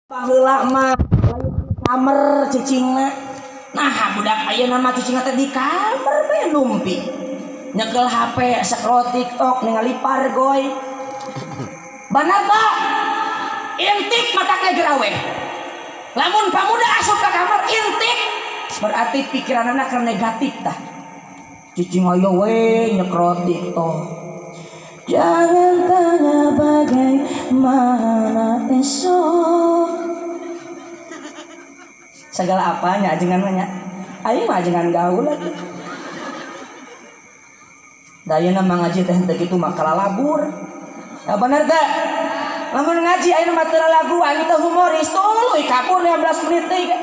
Baheula mah kamar cicingna. Nah budak ayeuna mah cicingna teh di kamar bae numpi. Nyekel HP, scroll TikTok, ningali pargoy. Benar tak? Intip mataknya geraweh. Lamun pamuda asup ke kamar intip, berarti pikiranana keur negatif tah. Cicing ayo we nyekrol TikTok. Jangan tanya bagaimana esok. Segala apanya ajengan mah nya. Aing mah ajengan gaul atuh. Da ayeuna mah ngaji teh henteu kitu mah kalalabur. Ya bener teh? Lamun ngaji ayeuna mah teu laguan teu humoris tuluy kapur 15 menit deui.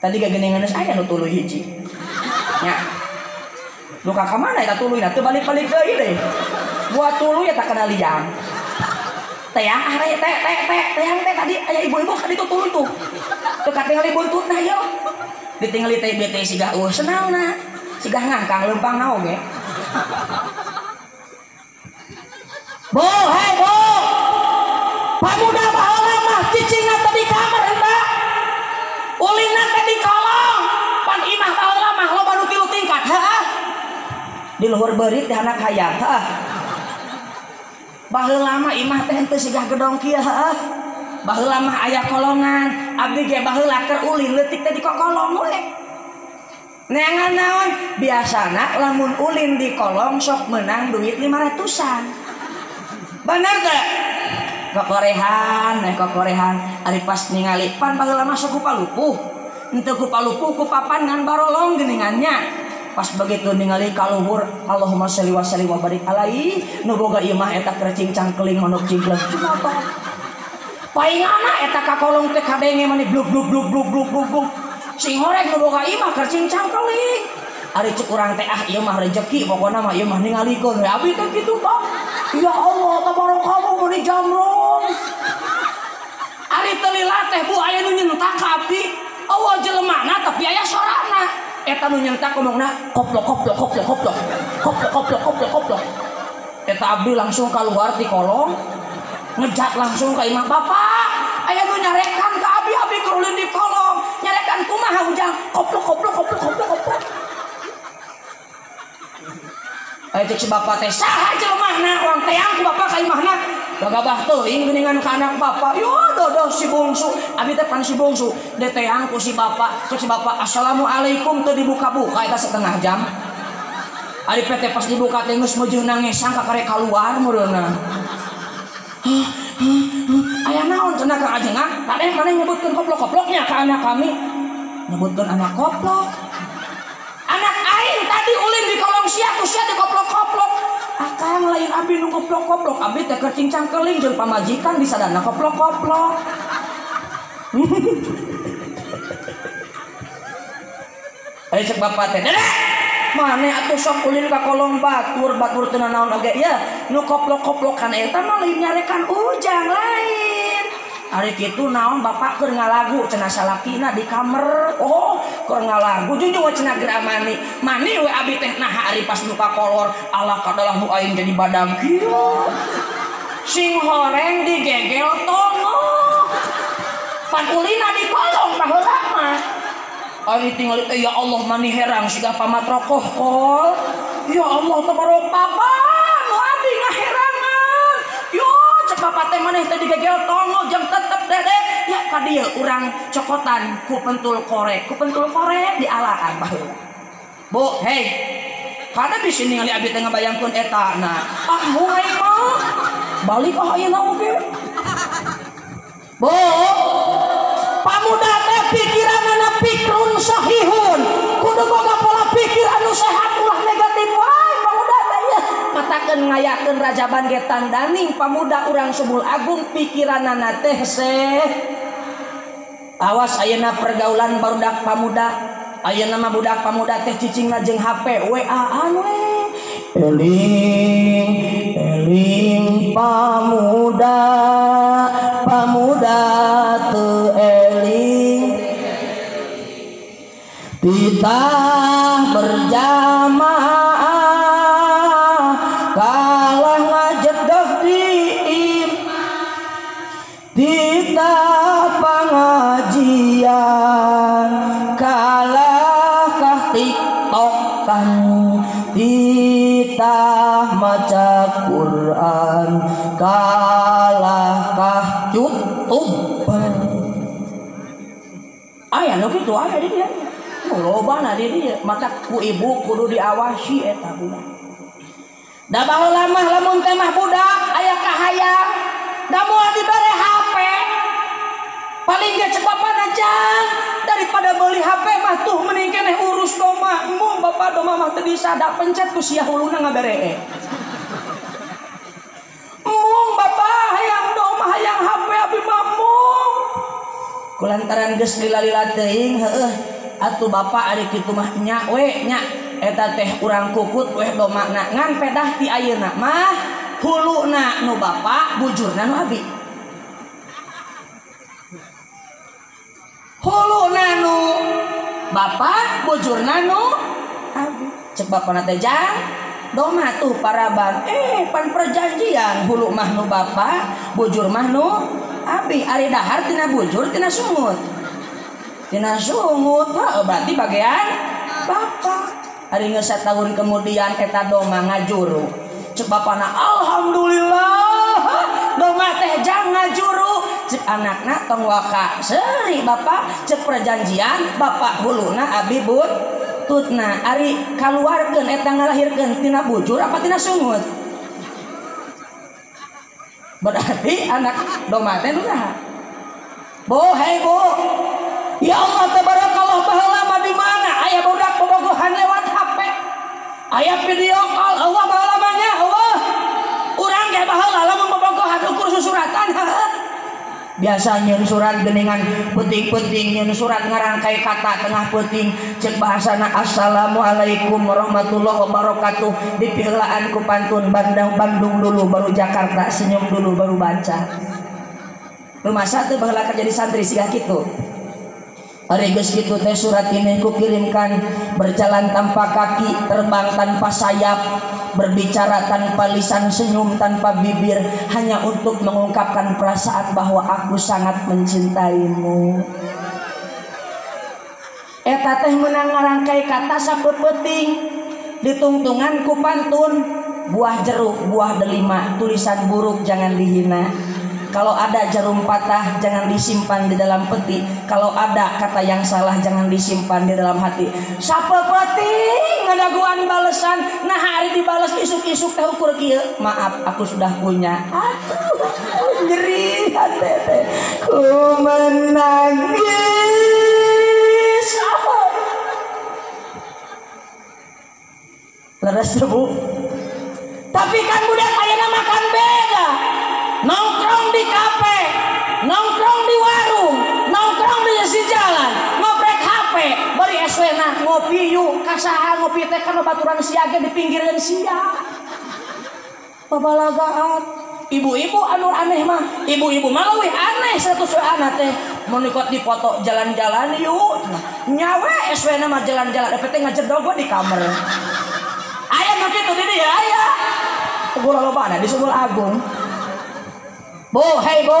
Tadi ge geuningan geus aya nu tuluy hiji. Nya. Luka ka mana eta tuluyna teu balik-balik deui deh. Buat tuluy eta kana liang. Teang ah teh teh teh teang teh tadi aya ibu-ibu ka ditu tuluy tuh. Teu katingali buntutna ieu. Ditingali teh bete sigah eueuh senangna. Sigah ngangkang leumpangna oge. Bo, hei bo. Pamuda baheula mah cicingna teh di kamar eta. Ulinna teh di kolong. Pan imah baheula mah loba nu 3 tingkat, heuh. Di luhur beurit di handap hayam, heuh. Baheula mah imah teh henteu sigah gedong kieu, heuh. Baheula mah aya kolongan, abdi ge baheula keur ulin leutik teh di kokolong we. Neangan naon? Biasana lamun ulin di kolong sok menang duit 500-an. Bener teh? Kokorehan, kokorehan. Ari pas ningali pan baheula mah sok ku palupuh. Henteu ku palupuh ku papan ngan barolong geuningannya. Pas begitu ningali kaluhur, Allahumma sholli wa sallim wa barik alaihi, nu boga imah eta kerecing cangkeling manuk cingkleng. Paingana eta ka kolong teh kadenge mani bluk bluk bluk bluk bluk bluk bluk. Sing horeg nu boga imah kerecing cangkeling. Ari cek urang teh ah ieu mah rejeki pokona mah ieu mah ningalikeun we abi teh kitu tah. Ya Allah tabarakallah mani jamrong. Ari teu lila teh bu aya nu nyentak ka abdi. Eueuh jelemana tapi aya sorana. Eta nu nyentak ngomongna koplok koplok koplok koplok. Koplok koplok koplok koplok. Eta abdi langsung keluar di kolong. Ngejat langsung ka imah bapak. Aya nu nyarekan ka abdi, abdi keur ulin di kolong. Nyarekan kumaha ujang koplok koplok koplok koplok koplok. Aya cek si bapak teh saha jelemahna urang teang ku bapak ka imahna. Gagabah teuing geuningan ka anak bapak. Yo dodoh si bungsu, abdi teh pan si bungsu. Deteang ku si bapak, cek si bapak assalamualaikum teu dibuka-buka eta setengah jam. Ari teh pas dibuka teh geus meujeuna ngesang ka karek kaluar meureunna. Aya naon cenah ka ajengan? Tadeh maneh nyebutkeun koplok-koploknya ka anak kami. Nyebutkeun anak koplok. Anak aing tadi ulin di kolong sia ku sia di koplok-koplok. Akang lain abdi nu koplok-koplok, abdi teh keur cincang keling jeung pamajikan disadana koplok-koplok. Ayo cek bapak teh, "Dedek, maneh atuh sok ulin ka kolong batur, batur teu nanaon oge ya, nu koplok-koplokan eta mah lain nyarekan ujang lain." Ari kitu naon bapak keur ngalagu cenah salakina di kamar. Oh, keur ngalagu junjung we cenah geura mani. Mani we abdi teh naha ari pas nu ka kolor ala kadalah nu aing jadi badag kieu. Sing horeng digegel tongo. Pan ulina di kolong baheula mah. Ari tingali teh ya Allah mani herang siga pamatrokoh kol. Ya Allah tabarok papa nu abdi ngaherangan. Yo cek bapak teh maneh teh digegel tongo jeung tetep dede ya ka dieu urang cokotan ku pentul korek dialaan baheula. Bu, hei. Kada bisi ningali abdi teh ngabayangkeun eta na. Ah mulai mah. Balik ah ayeuna oge. Bu, pamuda teh pikiranana pikrun sahihun. Kudu boga pola pikir anu sehat ulah negatif wae pamuda teh ya. Matakeun ngayakeun rajaban ge tandaning pamuda urang Subul Agung pikiranana teh seh. Awas ayeuna pergaulan barudak pamuda. Ayeuna mah budak pamuda teh cicingna jeung HP WA-an we. Eling eling pamuda pamuda teu eling titah berjamaah kalah ngajedog di titah maca Quran kalah kah youtuber. Aya nu kitu aya di dieu. Nu lobana di dieu, mata ku ibu kudu diawasi eta budak. Da baheula mah lamun teh mah budak aya kahayang, da moal dibere HP. Paling ge cek bapana jang daripada beli HP mah tuh mending keneh urus doma. Embung bapak doma mah teu disada pencet ku sia huluna ngaberee. Embung bapak hayang doma hayang HP abi mah embung. Kulantaran geus lila-lila teuing heueuh atuh bapak ari kitu mah nya we nya eta teh urang kukut weh domana ngan pedah ti ayeuna mah huluna nu bapak bujurna nu abi. Huluna nu bapak bujurna nu abi. Cek bapana teh jang doma tuh paraban pan perjanjian hulu mah nu bapak bujur mah nu abi. Ari dahar tina bujur tina sungut. Tina sungut heuh berarti bagian bapak. Ari geus satahun kemudian eta doma ngajuru. Cek bapana alhamdulillah doma teh jang ngajuru. Cek anakna tong waka seuri bapak cek perjanjian bapak huluna abi buntutna. Ari kaluarkeun eta ngalahirkeun tina bujur apa tina sungut? Berarti anak doma teh nu saha? Bu hei bu, ya Allah tabarakallah baheula mah di mana aya budak bobogohan lewat HP, aya video call, Allah baheula mah nya Allah. Urang ge baheula lamun bobogohan ukur susuratan heuh. Biasa nyeun surat geningan peuting-peuting nyeun surat ngarangkai kata tengah peuting cek bahasana assalamualaikum warahmatullahi wabarakatuh dipiheulaan ku pantun Bandung Bandung dulu baru Jakarta senyum dulu baru baca. Rumasa teu baheula keur jadi santri siga kitu. Ari geus kitu teh surat ini ku kirimkan berjalan tanpa kaki, terbang tanpa sayap, berbicara tanpa lisan, senyum tanpa bibir, hanya untuk mengungkapkan perasaan bahwa aku sangat mencintaimu. Eta teh meunang ngarangkai kata sapeupeting ditungtungan ku pantun buah jeruk, buah delima, tulisan buruk jangan dihina. Kalau ada jarum patah jangan disimpan di dalam peti. Kalau ada kata yang salah jangan disimpan di dalam hati. Sapeupeting ngadaguan balesan, nah hari dibales isuk-isuk teh ukur kieu. Maaf, aku sudah punya. Aduh, nyeri hati teh. Ku menangis. Leres Bu. Tapi kan budak ayeuna makan beda. Nongkrong di kafe, nongkrong di warung, nongkrong di sisi jalan, ngoprek HP, bari SW na ngopi yuk, kasaha ngopi teh kan baturan sia ge di pinggireun sia. Babalagaan. Ibu-ibu anu aneh mah, ibu-ibu mah leuwih aneh 100 anak teh mun ikut dipoto jalan-jalan yuk. Nyawe SW na mah jalan-jalan, teh ngajedog di kamar. Aya nu kitu di dieu aya. Gula lobana di Sumur Agung. Bu, hei bu,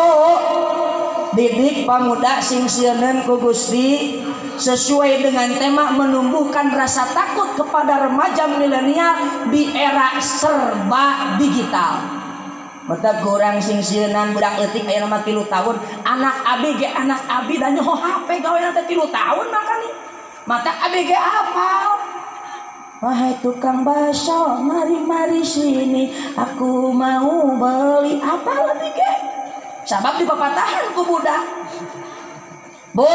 didik pamuda sing sieuneun ku Gusti sesuai dengan tema menumbuhkan rasa takut kepada remaja milenial di era serba digital. Mata kurang sing sieunan budak leutik aya mah 3 tahun, anak abi ge anak abi da nyoho HP gaweana teh 3 tahun makani. Mata abi ge apal. Wahai tukang bakso, mari-mari sini, aku mau beli apa lagi ke? Sabab dipapatahan ku budak. Bu,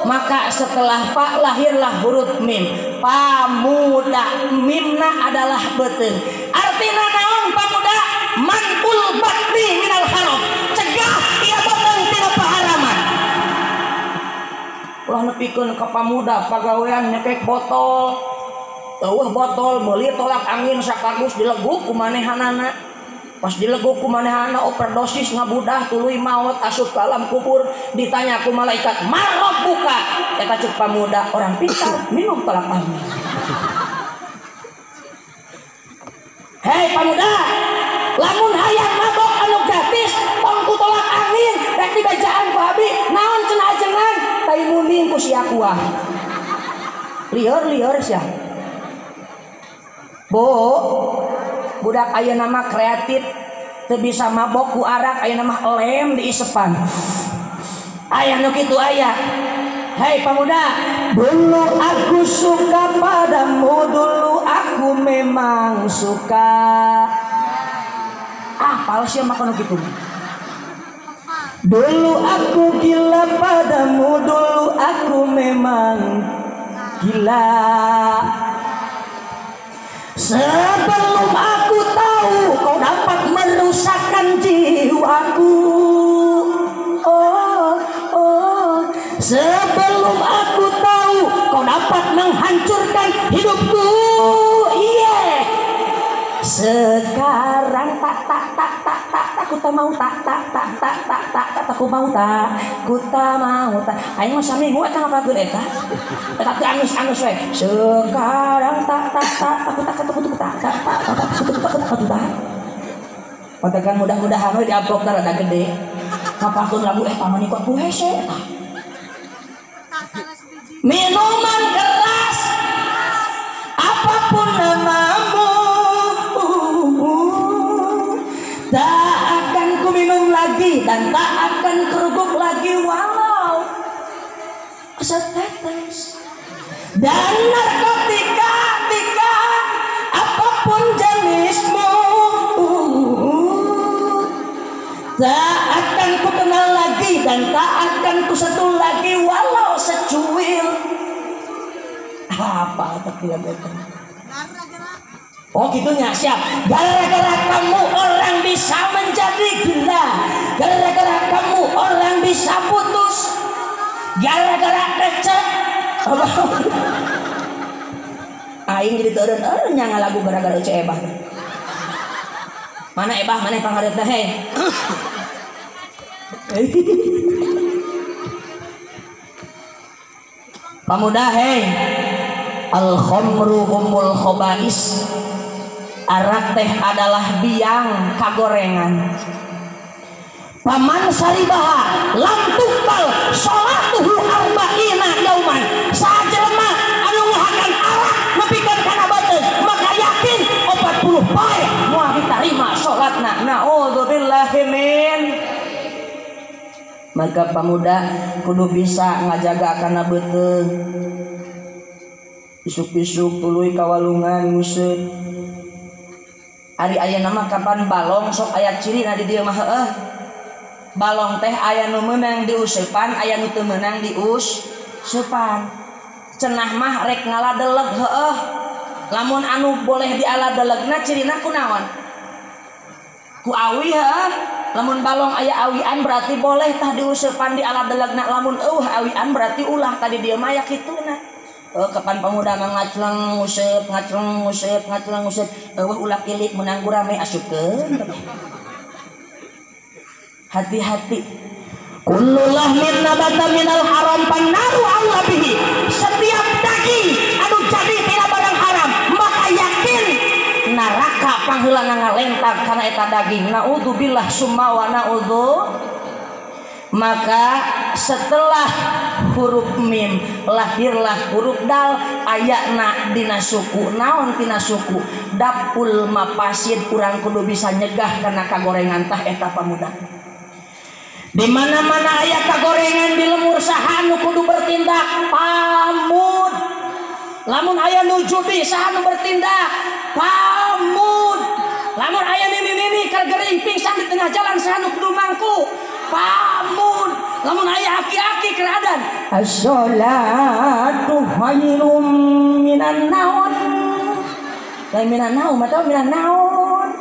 maka setelah pak lahirlah huruf mim. Pamuda, mimna adalah beuteung. Artina naon pamuda? Mantul bakti minal haram. Cegah ieu beuteung tina paharaman. Ulah nepikeun ka pamuda pagawean nyekek botol. Eueuh botol meuli tolak angin sakardus dileguk ku manehanana. Pas dileguk ku manehana overdosis ngabudah tuluy maot asup ka alam kubur. Ditanya ku malaikat, "Marab buka?" Eta cek pamuda orang pintar minum tolak angin. Hei pamuda, lamun hayang mabok anu gratis tong ku tolak angin rek dibejaan ku abi naon cenah ajengan tai muning ku sia kuah. Lieur-lieur sia. Bu, Budak ayeuna mah kreatif, teu bisa mabok ku arak, ayeuna mah lem diisepan. Aya nu kitu aya. Hei pemuda, dulu aku suka padamu, dulu aku memang suka. Ah, palsu mah kono kitu. Dulu aku gila padamu, dulu aku memang gila. Sebelum aku tahu kau dapat merusakkan jiwaku. Oh, oh. Sebelum aku tahu kau dapat menghancurkan hidupku. Iya. Yeah. Sekarang tak tak tak tak tak tak ku tak mau tak tak tak tak tak tak tak ku mau tak ku tak mau tak. Aing mah saminggu eta ngapalkeun eta. Eta teh angus-angus we. Sekarang tak tak tak aku tak tak tak tak tak tak tak tak tak tak. Patakan mudah-mudahan we diamplopna rada gede. Ngapalkeun lagu eta mah nikot ku hese eta. Minuman keras apapun namamu tak akan ku minum lagi dan tak akan keruguk lagi walau setetes. Dan narkotika tika apapun jenismu tak akan ku kenal lagi dan tak akan ku sentuh lagi walau secuil. Apa tapi lagu itu? Oh gitunya, siap. Gara-gara kamu orang bisa menjadi gila. Gara-gara kamu orang bisa putus. Gara-gara receh. Aing jadi teureun-eureun nya ngalagu gara-gara Ece Ebah. Mana Ebah, mana pangharepna hei. Pamuda hei. Al khamru ummul khobais. Arak teh adalah biang kagorengan. Paman saribaha lam tuqbal sholatuhu arba'ina yauman. Sajelema anu ngahakan arak nepikeun kana beuteung maka yakin 40 poe moal ditarima salatna. Naudzubillahi min. Maka pamuda kudu bisa ngajaga kana beuteung. Isuk-isuk tuluy kawalungan nguseut. Ari aya nama kapan balong sok aya ciri na di dieu mah heueuh. Balong teh aya nu meunang diusepan, aya nu teu meunang diusepan. Cenah mah rek ngaladeleg heueuh. Lamun anu boleh dialadelegna cirina kunaon? Ku awi heueuh. Lamun balong aya awian berarti boleh tah diusepan dialadelegna. Lamun eueuh awian berarti ulah tadi dieu mah aya kituna. Kapan pemuda mah ngacleng nguseup ngacleng nguseup ngacleng nguseup eueuh ulah ilik menang gurame asupkeun. Hati-hati. Kullu lahmin nabata minal haram pannaru aula bihi. Setiap daging anu jadi tina barang haram maka yakin neraka pangheulana ngalentag kana eta daging. Naudzubillah summa wa naudzu. Maka setelah huruf mim lahirlah huruf dal ayana dina suku. Naon tina suku? Dapul mapasid. Urang kudu bisa nyegah kana kagorengan tah eta pamuda. Di mana-mana aya kagorengan di lemur saha nu kudu bertindak? Pamud. Lamun aya nu judi saha nu bertindak? Pamud. Lamun aya nini-nini keur gering pingsan di tengah jalan saha nu kudu mangku? Pamud. Lamun aya aki-aki keradan as-sholatu khairum minan naum. Lain minan naum atau minan naon.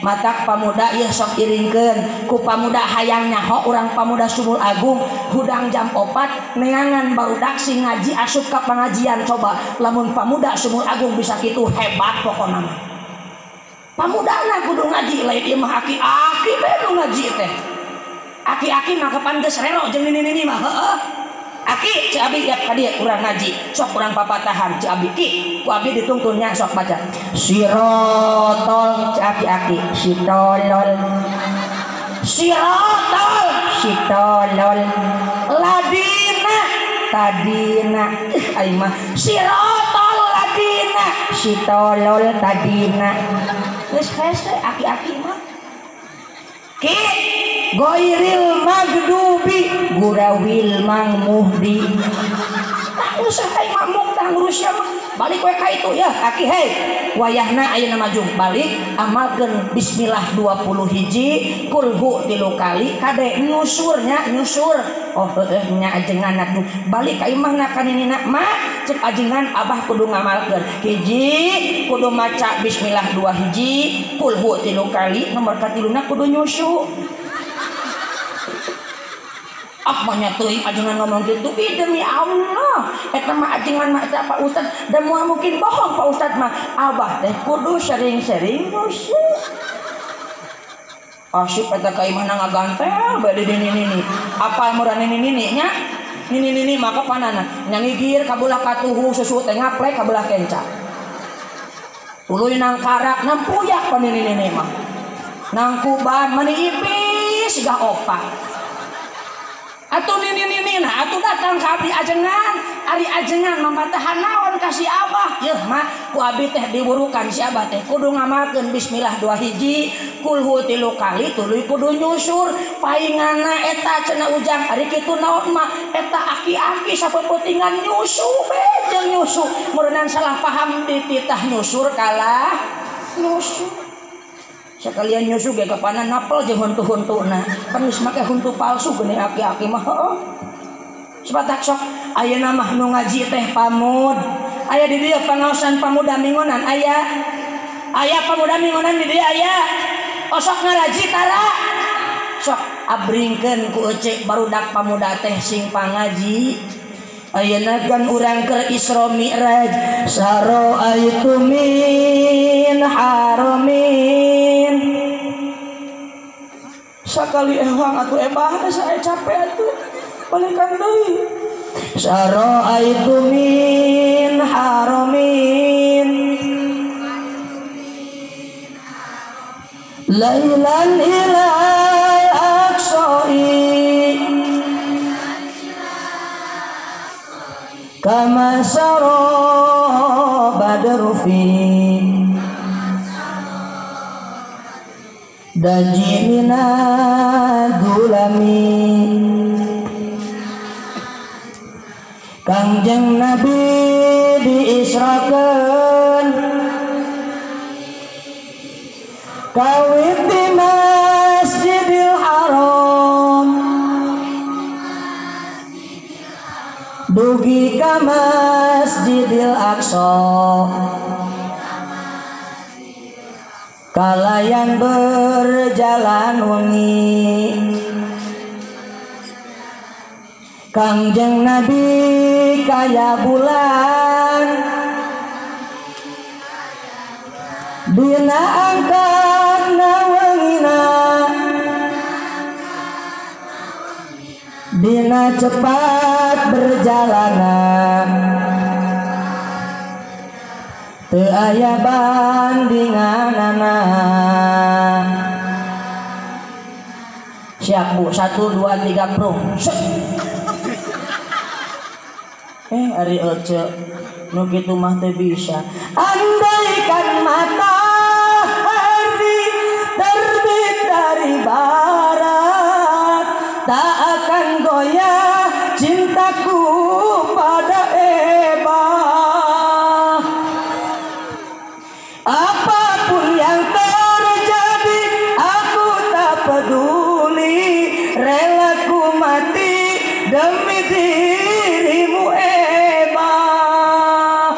Matak pamuda ieu sok iringkeun ku pamuda hayang nyaho urang pamuda Sumur Agung hudang jam 4 neangan barudak sing ngaji asup ka pangajian. Coba lamun pamuda Sumur Agung bisa kitu hebat pokona mah. Pamudana kudu ngaji lain ieu mah aki-aki bae nu ngaji teh. Aki-aki mah kapan geus rero jeung nini-nini mah heueuh. Aki ceu abi yap ka dieu urang ngaji sok urang papatahan ceu abi ki ku abi ditungtun nya sok baca sirotol ceu aki-aki sitolol sirotol sitolol ladina tadina aing mah sirotol ladina Mana si tolol tadina geus hese aki-aki mah ki goiril magdubi gurawil mang muhdi. Tah geus aing makmum tah ngurus sia mah balik we ka itu ya aki hei wayahna ayeuna maju balik amalkeun bismillah 20 hiji kulhu 3 kali kade nyusurnya nyusur oh heueuh nya ajengan atuh balik ka imahna ka ninina mak cek ajengan abah kudu ngamalkeun hiji kudu maca bismillah 2 hiji kulhu 3 kali nomor katiluna kudu nyusu. Ah mah teuing ajengan ngomong kitu ih demi Allah eta mah ajengan mah eta Pak Ustad dan moal mungkin bohong Pak Ustad mah abah teh kudu sering-sering nyusu. Asyik eta ka imahna ngagantel bae di nini-nini apal murah nini-nini nya nini-nini maka panana nyangigir kabelah katuhu susu teh ngaplek kabelah kenca tuluy nangkarak nampuyak pa nini-nini mah nangkuban mani ipis siga opak atuh nini-nini nah atuh datang ka abdi ajengan ari ajengan mamatahan naon ka si abah yeuh mah ku abdi teh diwurukan si abah teh kudu ngamalkeun bismillah 2 hiji kulhu 3 kali tuluy kudu nyusur paingana eta cenah ujang ari kitu naon mah eta aki-aki sapeupetingan nyusu be jeung nyusu meureunnan salah paham dititah nyusur kalah nyusu. Sekalian nyusu ge kapanan napel jeung huntu-huntuna kan geus make huntu palsu geuning aki-aki mah heuh. Sepatak sok ayeuna mah nu ngaji teh pamud aya di dieu pangaosan pamuda mingonan aya aya pamuda mingonan di dieu aya osok ngaraji tara sok abringkeun ku ece barudak pamuda teh sing pangaji. Ayeuna kan urang keur Isra Mi'raj saroaitu min haramin sakali ewang atuh ebah teh saya capek atuh balikan deui saroaitu min haramin lailan ila aqsai kama sara badru fi daji minadulami Kangjeng Nabi diisrakeun kawit di Masjidil Haram dugi ka Masjidil Aqsa kalayan berjalan wengi Kangjeng Nabi kaya bulan dina angkatna wengina dina cepat berjalanan teu aya bandinganana. Siap bu, 1 2 3 prung. Ari ece nu kitu mah teu bisa. Andaikan matahari terbit dari barat, tak akan goyah cintaku pada Ebah. Apapun yang terjadi aku tak peduli, rela ku mati demi dirimu Ebah.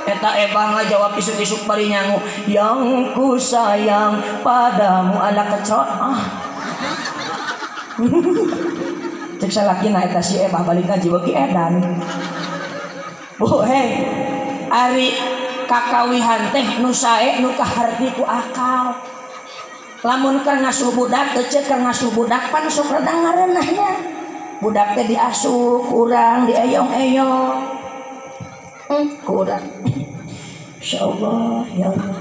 Eta Ebah ngajawab isuk-isuk bari nyangu, yang ku sayang padamu ala kecot. Ah. Cek salakina eta si Ebah balik ngaji beuki edan. Bu hei, ari kakawihan teh nu sae nu kaharti ku akal. Lamun keur ngasuh budak ece keur ngasuh budak pan sok rada ngareunahnya. Budak teh diasuh kurang dieyong-eyong. Kurang. Insyaallah ya Allah.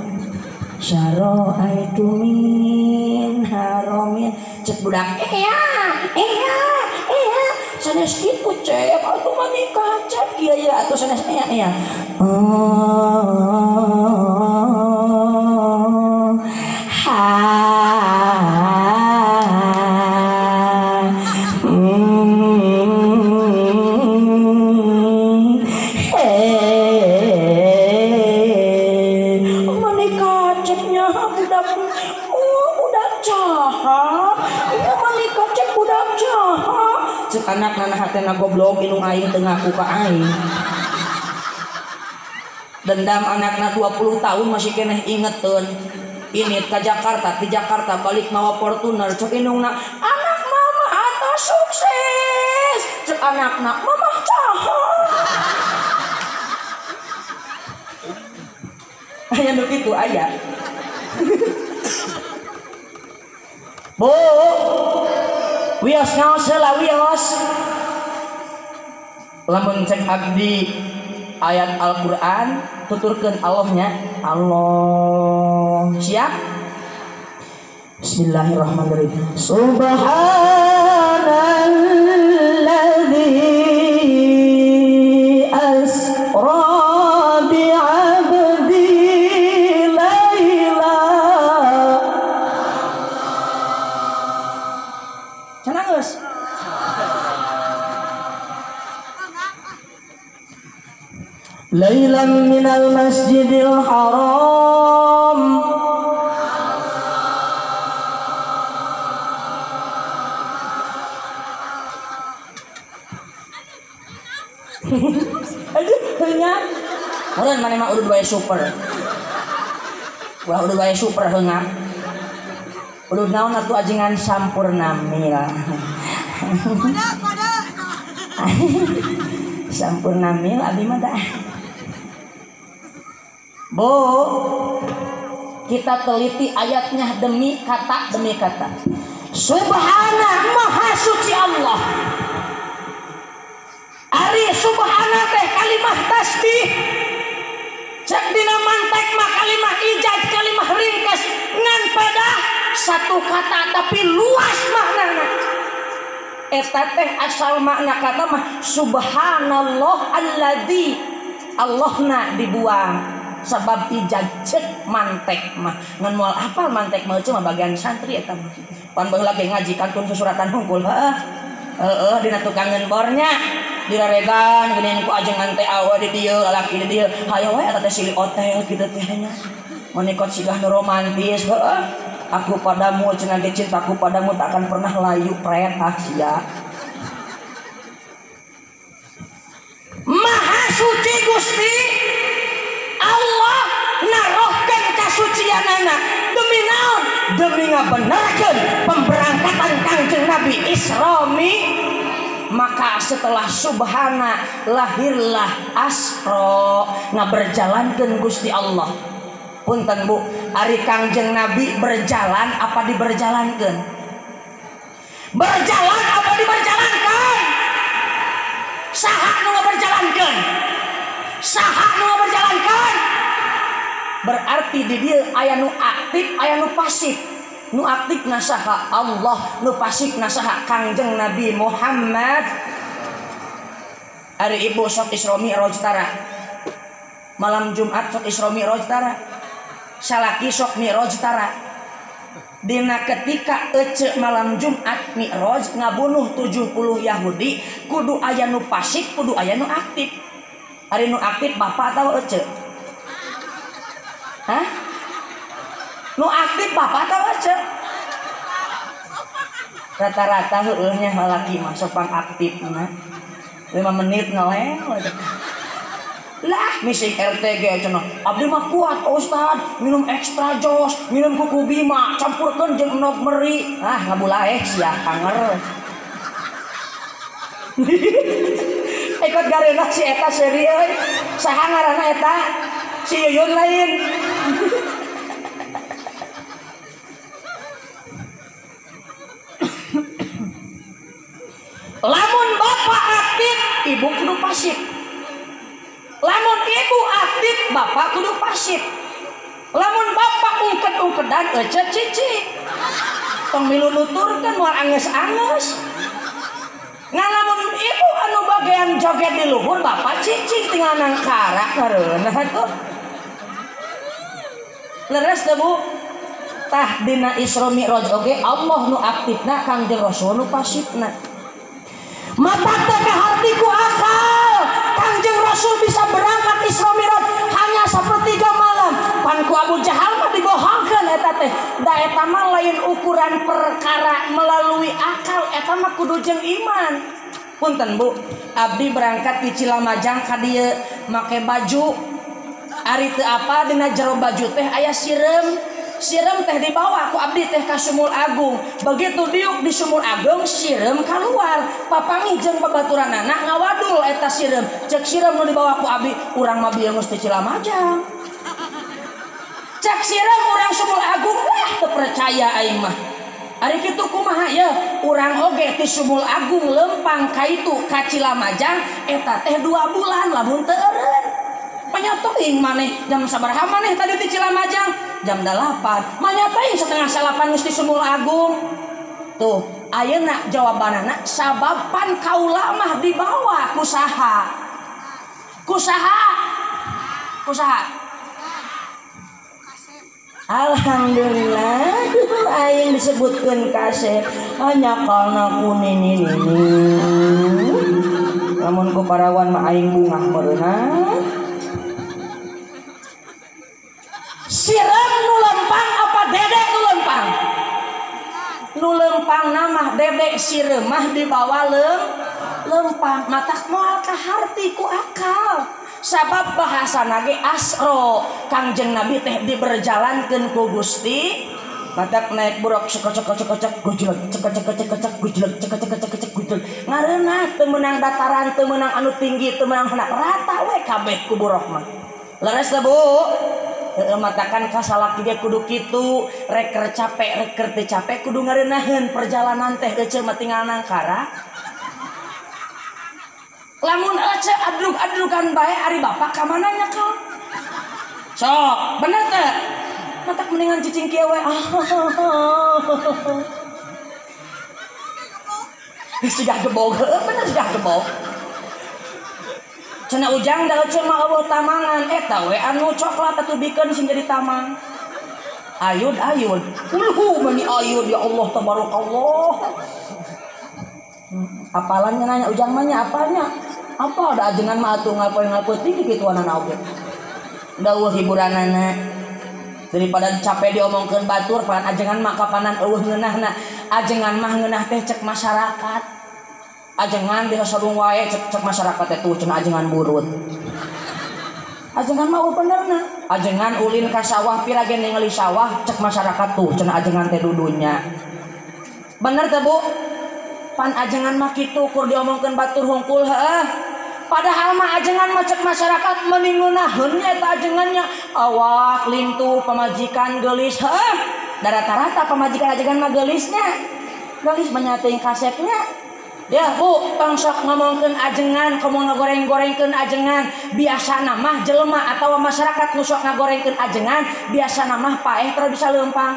Saroaitu min haramin. Cek budak iya iya iya. Sanes kitu Cep, atuh mah nikah Cep kieu ya atuh sanes aya aya. Anak nana hatena goblok indung aing teu ngaku ka aing. Dendam anakna 20 tahun masih keneh ingeteun. Ini ka Jakarta, di Jakarta balik mawa Fortuner cek indungna, anak mama atos sukses. Cek anakna, mama caha. Aya nu kitu aya. Bu, wios ngaos heula wios. Lamun cek abdi ayat Al-Qur'an tuturkeun Allahnya. Allah. Siap? Bismillahirrahmanirrahim. Subhanalladzi asra bi'abdihi laila. Cenah geus. Lailan minal masjidil haram. Aduh, heunga. Meureun maneh mah udud wae super. Ulah udud wae super heunga. Udud naon atuh ajengan sampurna mil. Kode. Sampurna mil abdi mah tah. Bu, kita teliti ayatnya demi kata demi kata. Subhana, maha suci Allah. Ari subhana teh kalimah tasbih. Cek dina mantek mah kalimah ijaz, kalimah ringkas ngan pedah satu kata tapi luas maknana. Eta teh asal makna kata mah subhanallah alladzi, Allahna dibuang sebab ijaz cek mantek mah ngan moal apal mantek mah cuma bagian santri eta mah. Pan baheula ge ngaji kantun susuratan hungkul heuh. Heeh dina tukangeun bornya diraregan geuning ku ajengan teh awe di dieu lalaki di dieu hayo we eta teh silih hotel kitu teh nya. Menikot sigah nu romantis heuh. Aku padamu cenah ge cintaku padamu tak akan pernah layu pret ah sia. Maha suci Gusti Allah narohkeun kasucianana demi naon? Demi ngabenerkeun pemberangkatan Kangjeng Nabi Isra. Maka setelah subhana lahirlah asra, ngaberjalankeun Gusti Allah. Punten Bu, ari Kangjeng Nabi berjalan apa diberjalankeun? Berjalan apa diberjalankan? Saha nu ngaberjalankeun? Saha nu ngaberjalankeun? Berarti di dieu aya nu aktif, aya nu pasif. Nu aktif nasaha Allah, nu pasif nasaha Kangjeng Nabi Muhammad. Ari ibu sok Isra Mi'raj tara. Malam Jumat sok Isra Mi'raj tara. Salaki sok Mi'raj tara. Dina ketika ece malam Jumat Mi'raj ngabunuh 70 Yahudi, kudu aya nu pasif, kudu aya nu aktif. Ari nu aktif bapak atau ece? Hah? Nu aktif bapak atau ece? Rata-rata heueuh nya lalaki mah sok pangaktif mah. 5 menit ngeleng. Lah misi RTG cenah. Abdi mah kuat Ustad, minum ekstra jos, minum kuku bima, campurkeun jeung endog meri. Ah ngabulaeh sia anger. Ikut gareuna si eta seuri euy. Saha ngaranna eta? Si Yuyun lain. Lamun bapak aktif, ibu kudu pasif. Lamun ibu aktif, bapak kudu pasif. Lamun bapak ungked-ungkedan ece cici. Tong milu nuturkeun moal angeus-angeus. Ngan lamun Joget di luhur bapak cicing tinggal nangkara ngareunah tuh. Leres teu Bu? Tah dina Isra Mi'raj oge Allah nu aktifna Kangjeng Rasul nu pasifna. Mata teh kaharti ku akal. Kangjeng Rasul bisa berangkat Isra Mi'raj hanya sepertiga malam. Pan ku Abu Jahal mah dibohongkeun eta teh. Da eta mah lain ukuran perkara melalui akal, eta mah kudu jeung iman. Punten Bu, abdi berangkat di Cilamajang ka dieu make baju ari teu apa dina jero baju teh aya sireum. Sireum teh dibawa ku abdi teh ka Sumur Agung. Begitu diuk di Sumur Agung sireum keluar. Papanggih jeung babaturanana ngawadul eta sireum. Cek sireum nu dibawa ku abdi, urang mah bieu geus ti Cilamajang. Cek sireum urang Sumur Agung, wah teu percaya aing mah. Ari kitu kumaha ya? Urang oge ti Sumur Agung lempang ka itu ka Cilamajang eta teh 2 bulan lamun teu eureun. Panyatoing maneh jam sabaraha maneh tadi ti Cilamajang? Jam 8. Manyataing 8:30 geus di Sumur Agung. Tuh, ayeuna jawabanana sabab pan kaula mah dibawa ku saha? Ku saha? Ku saha? Alhamdulillah, aing disebutkeun kasep. Hanya karena ku nini nini. Lamun ku parawan mah aing bungah meureunna. Sireum nu lempang apa dedek nu lempang? Nu lempang namah dedek sireum mah dibawa lempang. Matak moal kaharti ku akal. Sabab bahasana ge asro. Kangjeng Nabi teh diberjalankeun ku Gusti. Matak naik buruk cek cek cek cek gujlek cek cek cek cek gujlek cek cek cek cek gujlek. Ngareunah teu meunang dataran, teu meunang anu tinggi, teu meunang handap, rata we kabeh ku buruk mah. Leres teh Bu? Heeh, matakan kasalaki ge kudu kitu, rek keur capek, rek keur teu capek kudu ngareunaheun perjalanan teh eceu mah tinggal nangkara. Lamun eceu adruk-adrukan bae ari bapak ka mana nya kal? Sok, bener teu? Matak mendingan cicing kieu we. Siga gebog, heueuh bener siga gebog. Cenah Ujang da eceu mah eueuh tamangan eta we anu coklat atuh bikeun sing jadi tamang. Ayud ayud. Uluh meni ayud ya Allah tabarakallah. Apalannya nanya Ujang mah nya apalnya? Apa da ajengan mah atuh ngapoe-ngapoe tinggi kituanana oge. Da eueuh hiburanana. Daripada capek diomongkeun batur pan ajengan mah kapanan eueuh ngeunahna. Ajengan mah ngeunah teh cek masyarakat. Ajengan di sarung wae cek masyarakat teh tuh cenah ajengan burut. Ajengan mah eueuh benerna. Ajengan ulin ka sawah pira ge ningali sawah cek masyarakat tuh cenah ajengan teh dudunya. Bener teh Bu? Pan ajengan mah kitu kur diomongkeun batur hungkul heuh. Padahal mah ajengan mah cek masyarakat mending ngeunaheun nya eta ajengannya. Awak lintuh pamajikan geulis heuh. Da rata-rata pamajikan ajengan mah geulisnya. Geulis mah kasepnya. Ya Bu, tong sok ngomongkeun ajengan, komo ngagoreng-gorengkeun ajengan. Biasana mah jelema atawa masyarakat nu sok ngagorengkeun ajengan, biasana mah paeh teu bisa leumpang.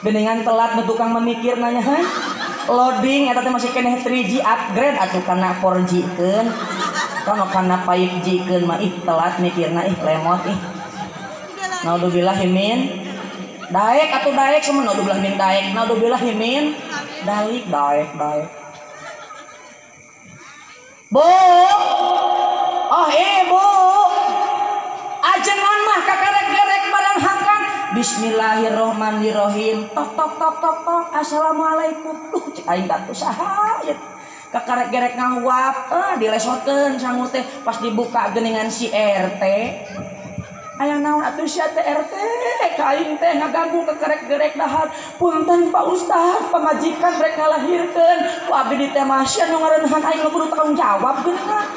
Geningan telat nu tukang memikir nanya, hah? Loading eta teh masih keneh 3G upgrade atuh kana 4G keun. Kono kana 5G keun mah ih telat mikirna ih lemot ih. Naudzubillah min daek atuh daek semua naudzubillah min daek naudzubillah min dalik daek daek. Bu, oh ibu, ajengan mah kakarek-gerek barang hakan. Bismillahirrohmanirrohim. Tok tok tok tok tok. Assalamualaikum. Duh cek aing teh saha ieu. Kakarek-gerek ngahuap, dilesotkeun sangu teh pas dibuka geuningan si RT. Aya naon atuh sia teh RT ka aing teh ngaganggu kekerek-gerek dahar. Punten Pak Ustad, pamajikan rek ngalahirkeun. Ku abdi di teh mah sia nu ngareuneuhan aing kudu tanggung jawab geuningan.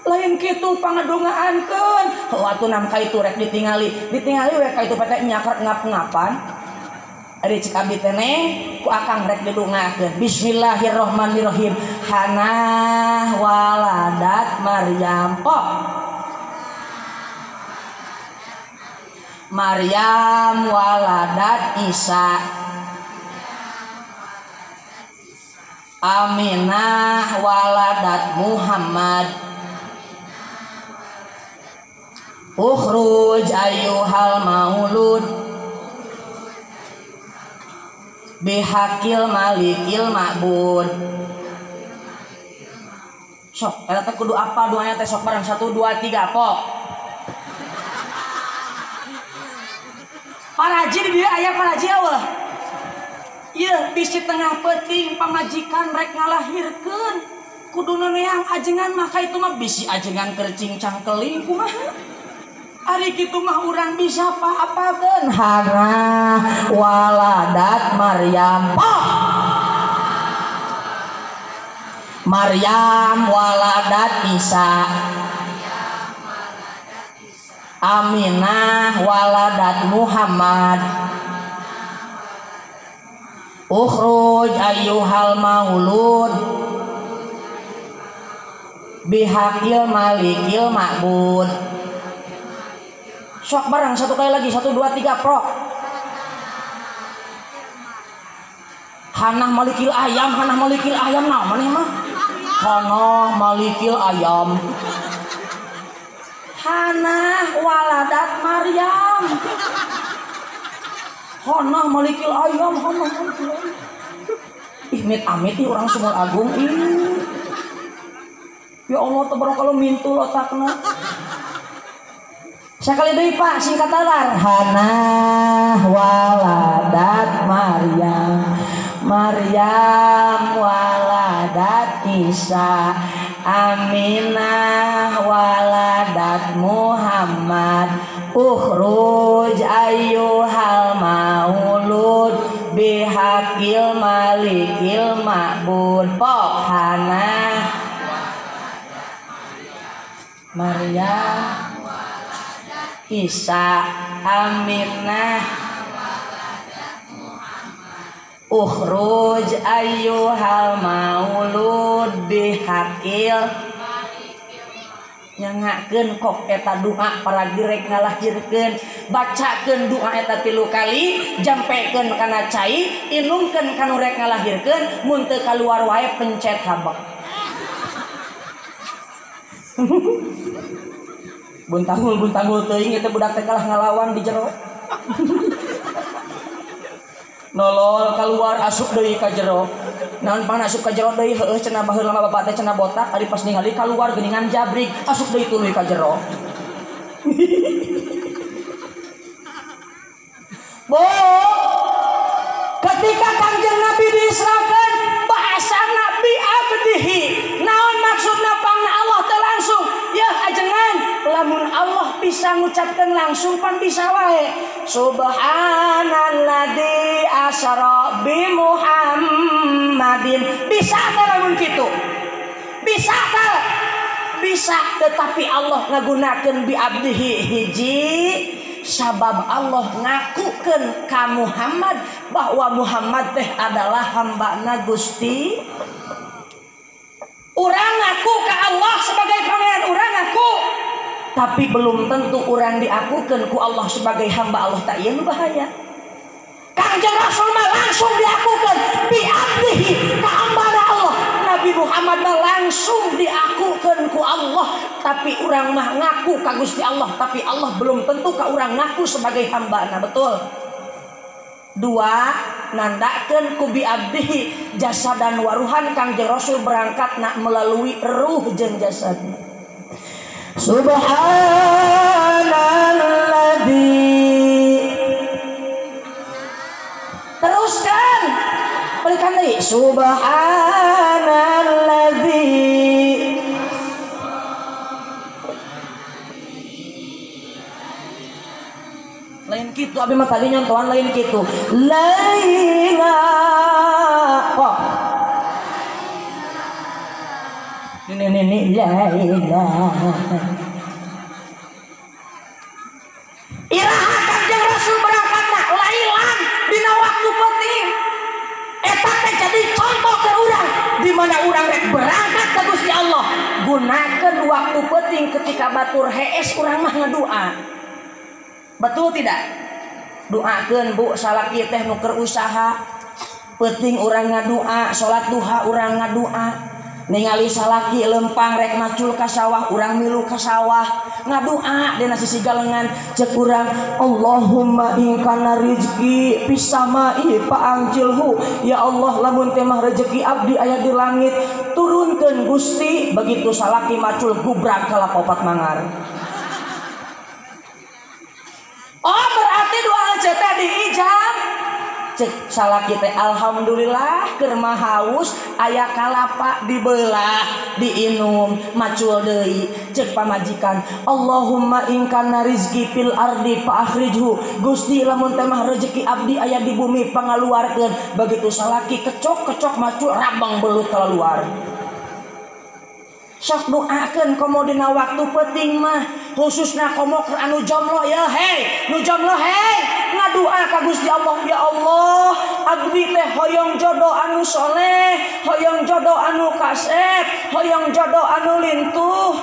Lain kitu pangadongaankeun. Heuh atuh nam ka itu rek ditingali. Ditingali we ka itu teh nyakrek ngap-ngapan. Ari cek abdi teh neng ku akang rek didongakeun. Bismillahirrahmanirrahim. Hanah waladat Maryam. Oh. Maryam waladat Isa. Aminah waladat Muhammad. Ukhruj ayyuhal maulud bihaqil malikil ma'bud. Sok eta teh kudu apa doanya teh sok bareng 1 2 3 pok. Paraji di dieu aya paraji eueuh. Ieu bisi tengah peuting pamajikan rek ngalahirkeun kuduna neang ajengan maka itu mah bisi ajengan kercing cangkeling kumaha. Ari kitu mah urang bisa apa-apakeun. Hana waladat Maryam. Pok. Maryam waladat Isa. Aminah waladat Muhammad. Ukhruj ayyuhal maulud bihaqil malikil ma'bud. Sok bareng satu kali lagi 1 2 3 prok. Hanah malikil ayam, hanah malikil ayam nah maneh mah. Hanah malikil ayam. Hanah waladat Maryam. Hanah malikil ayam, hanah malikil ayam. Ih mit amit ih orang Sumur Agung ih. Ya Allah tabarakallah mintul otakna. Sekali deui Pak singkat talar. Hanah waladat Maryam. Maryam waladat Isa. Aminah waladat Muhammad. Ukhruj ayyuhal maulud bihaqil malikil ma'bud. Pok Hanah Maryam Isa Aminah ukhruj ayyuhal maulud bihaqil. Nyangakeun kok eta doa para gerek ngalahirkeun, bacakeun doa eta 3 kali, jampekeun kana cai, inungkeun kanu rek ngalahirkeun, mun teu kaluar wae pencet habek. Buntangul teuing eta budak teh kalah ngalawan di jero. Nolol keluar asup deui ka jero. Naon pan asup ka jero deui heueuh cenah baheula mah bapak teh cenah botak ari pas ningali kaluar geuningan jabrik asup deui tuluy ka jero. Bo, ketika Kangjeng Nabi diisrakeun bahasa Nabi abdihi. Naon maksudna pangna Allah teh langsung? Ya ajengan lamun Allah bisa ngucapkeun langsung pan bisa wae. Subhanalladzi asra bi Muhammadin. Bisa teh lamun kitu? Bisa teh? Bisa, tetapi Allah ngagunakeun bi abdihi hiji sabab Allah ngakukeun ka Muhammad bahwa Muhammad teh adalah hambana Gusti. Urang ngaku ka Allah sebagai pangeran, urang ngaku, tapi belum tentu urang diakukeun ku Allah sebagai hamba Allah. Tak ieu nu bahaya. Kangjeng Rasul mah langsung diakukeun bi abdihi ka hambana Allah. Nabi Muhammad mah langsung diakukeun ku Allah, tapi urang mah ngaku ka Gusti Allah, tapi Allah belum tentu ka urang ngaku sebagai hambana. Betul. Dua, nandakeun ku bi abdihi jasa dan waruhan Kangjeng Rasul berangkat nak melalui ruh jeung jasadna. Subhanalladzi. Teruskan. Balikan deui. Subhanalladzi. Lain kitu abi mah tadi nyontohan lain kitu. Laila kok. Ini ini laila. Iraha Kangjeng Rasul berangkatna lailan dina waktu penting. Eta teh jadi contoh ke urang di mana urang rek berangkat ka Gusti Allah. Gunakeun waktu penting ketika batur hees urang mah ngadua. Betul tidak? Doakeun Bu salaki teh nu keur usaha. Peuting urang ngadua, salat duha urang ngadua. Ningali salaki lempang rek macul ka sawah, urang milu ka sawah. Ngadua dina sisi galengan cek urang Allahumma in kana rizki fis samai fa'anjilhu. Ya Allah lamun teh mah rezeki abdi aya di langit, turunkeun Gusti. Begitu salaki macul gubrak kalapa opat mangar. Oh berarti doa ece teh diijab. Cek salaki teh alhamdulillah keur mah haus aya kalapa dibelah diinum macul deui. Cek pamajikan Allahumma in kana rizki fil ardi fa akhrijhu. Gusti lamun teh mah rezeki abdi aya di bumi pangaluarkeun. Begitu salaki kecok-kecok macul rabang belut keluar. Sok doakeun komo dina waktu peuting mah khususna komo keur anu jomblo ya hei nu jomblo hei ngadua ka Gusti Allah ya Allah abdi teh hoyong jodoh anu soleh hoyong jodoh anu kasep hoyong jodoh anu lintuh.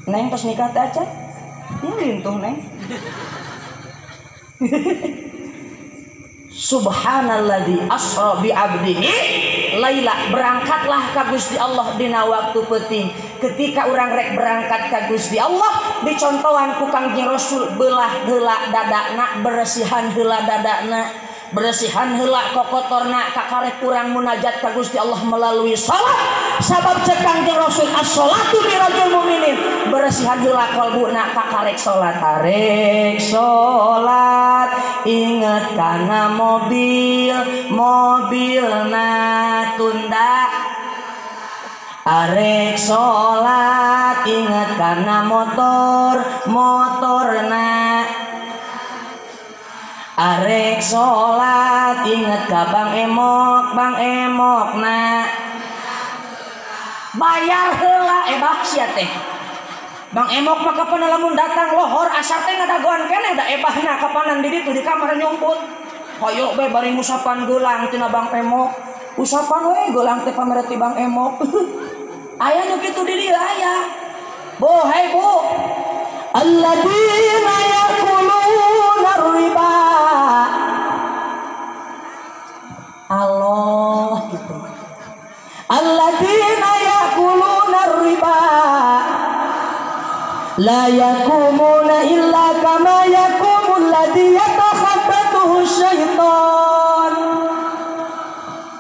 Neng tos nikah teh acan ya lintuh neng. Subhanalladzi asra bi abdihi laila. Berangkatlah ka Gusti Allah dina waktu peuting. Ketika urang rek berangkat ka Gusti Allah dicontohan ku Kangjeng Rasul belah heula dadana, bersihan heula dadana, bersihan heula kokotorna kakarek urang munajat ka Gusti Allah melalui salat. Sabab cek Kangjeng Rasul as-sholatu mirajul mukminin, bersihan heula kalbuna kakarek salat. Arek salat inget kana mobil, mobilna tunda. Arek salat inget kana motor, motorna. Arek salat inget ka Bang Emok, Bang Emokna. Bayar heula ebah sia teh. Bang Emok mah kapan lamun datang lohor asar teh ngadagoan keneh da ebahna kapanan di ditu di kamar nyumput. Hoyok bae bari ngusapan geulang tina Bang Emok. Usapan we geulang teh pamere ti Bang Emok. Aya nu kitu di dieu aya. Bu, hei bu. Alladzina ya'kuluna riba. Allah gitu. Alladzina ya'kuluna riba la yakumuna illa kama yakumul ladzi yatakhabbathu syaitan.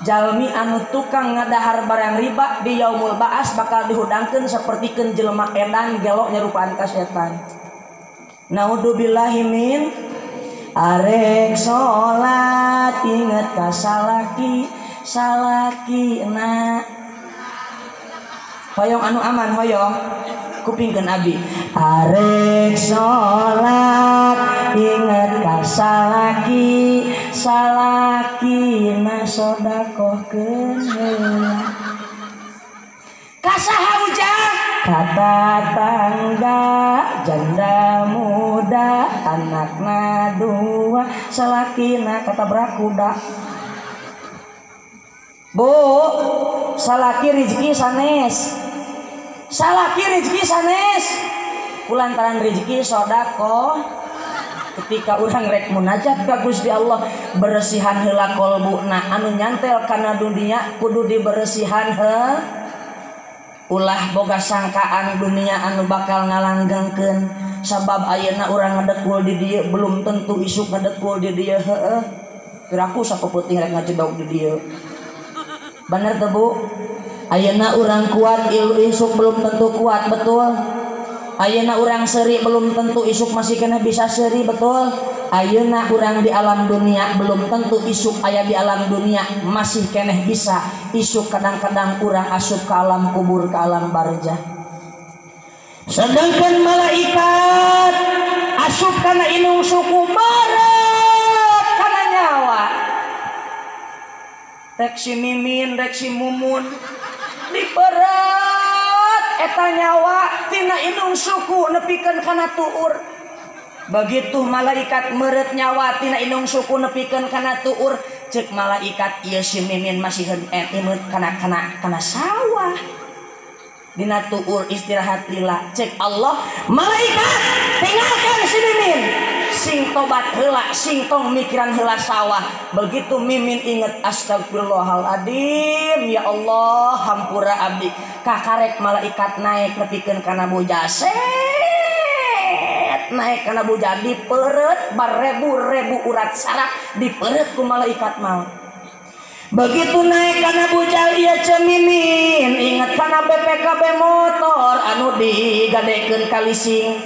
Jalmi anu tukang ngadahar barang riba di yaumul ba'as bakal dihudangkeun sapertikeun jelema edan gelo nyerupaan ka setan. Naudzubillahi min. Arek salat inget ka salaki, salakina. Hoyong anu aman hoyong kupingkeun abdi. Arek salat inget ka salaki, salakina sodakohkeun heula. Ka saha ujang? Kata tangga janda muda anakna dua salakina katabrak kuda. Bu, salaki rezeki sanes. Salaki rezeki sanes. Kulantaran rezeki sodakoh. Ketika urang rek munajat ka Gusti Allah bersihan heula kolbuna anu nyantel kana dunia kudu dibersihan heuh. Ulah boga sangkaan dunia anu bakal ngalanggengkeun sabab ayeuna urang ngedekul di dieu belum tentu isuk ngedekul di dieu heueuh. Piraku sapeuting rek ngajedog di dieu. Bener teu Bu? Ayeuna urang kuat isuk belum tentu kuat, betul? Ayeuna urang seuri belum tentu isuk masih kena bisa seuri, betul? Ayeuna urang di alam dunia belum tentu isuk aya di alam dunia masih keneh bisa. Isuk kadang-kadang urang asup ke alam kubur, ke alam barzah. Sedangkan malaikat asup kana inung suku barat kana nyawa. Rek si Mimin, rek si Mumun diberet eta nyawa tina inung suku nepikeun kana tuur. Begitu malaikat meret nyawa tina inung suku nepikeun kana tuur, cek malaikat ieu si Mimin masih imut kana kana kana sawah. Dina tuur istirahat lila. Cek Allah, malaikat tinggalkan si Mimin. Sing tobat heula, sing tong mikiran heula sawah. Begitu Mimin inget astagfirullahaladzim, ya Allah hampura abdi. Kakarek malaikat naik nepikeun kana bujal. Set naik kana bujal dipeureut barebu-rebu urat saraf dipeureut ku malaikat maut. Begitu naik kana bujal ieu Ceu Mimin inget kana BPKB motor anu digadekeun ka leasing.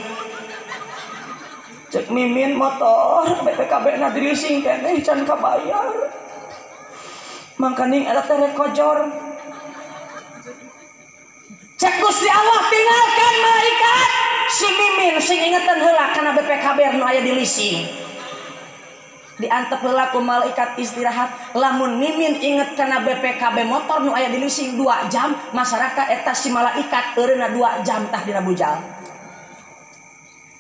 Cek Mimin motor BPKB na di leasing keneh can kabayar. Mangkaning eta teh rek kojor. Cek Gusti Allah tinggalkan malaikat si Mimin sing ingetan heula kana BPKB nu aya di leasing. Diantep heula ku malaikat istirahat. Lamun Mimin inget kana BPKB motor nu aya di leasing 2 jam, masyarakat eta si malaikat eureunna 2 jam tah dina bujal.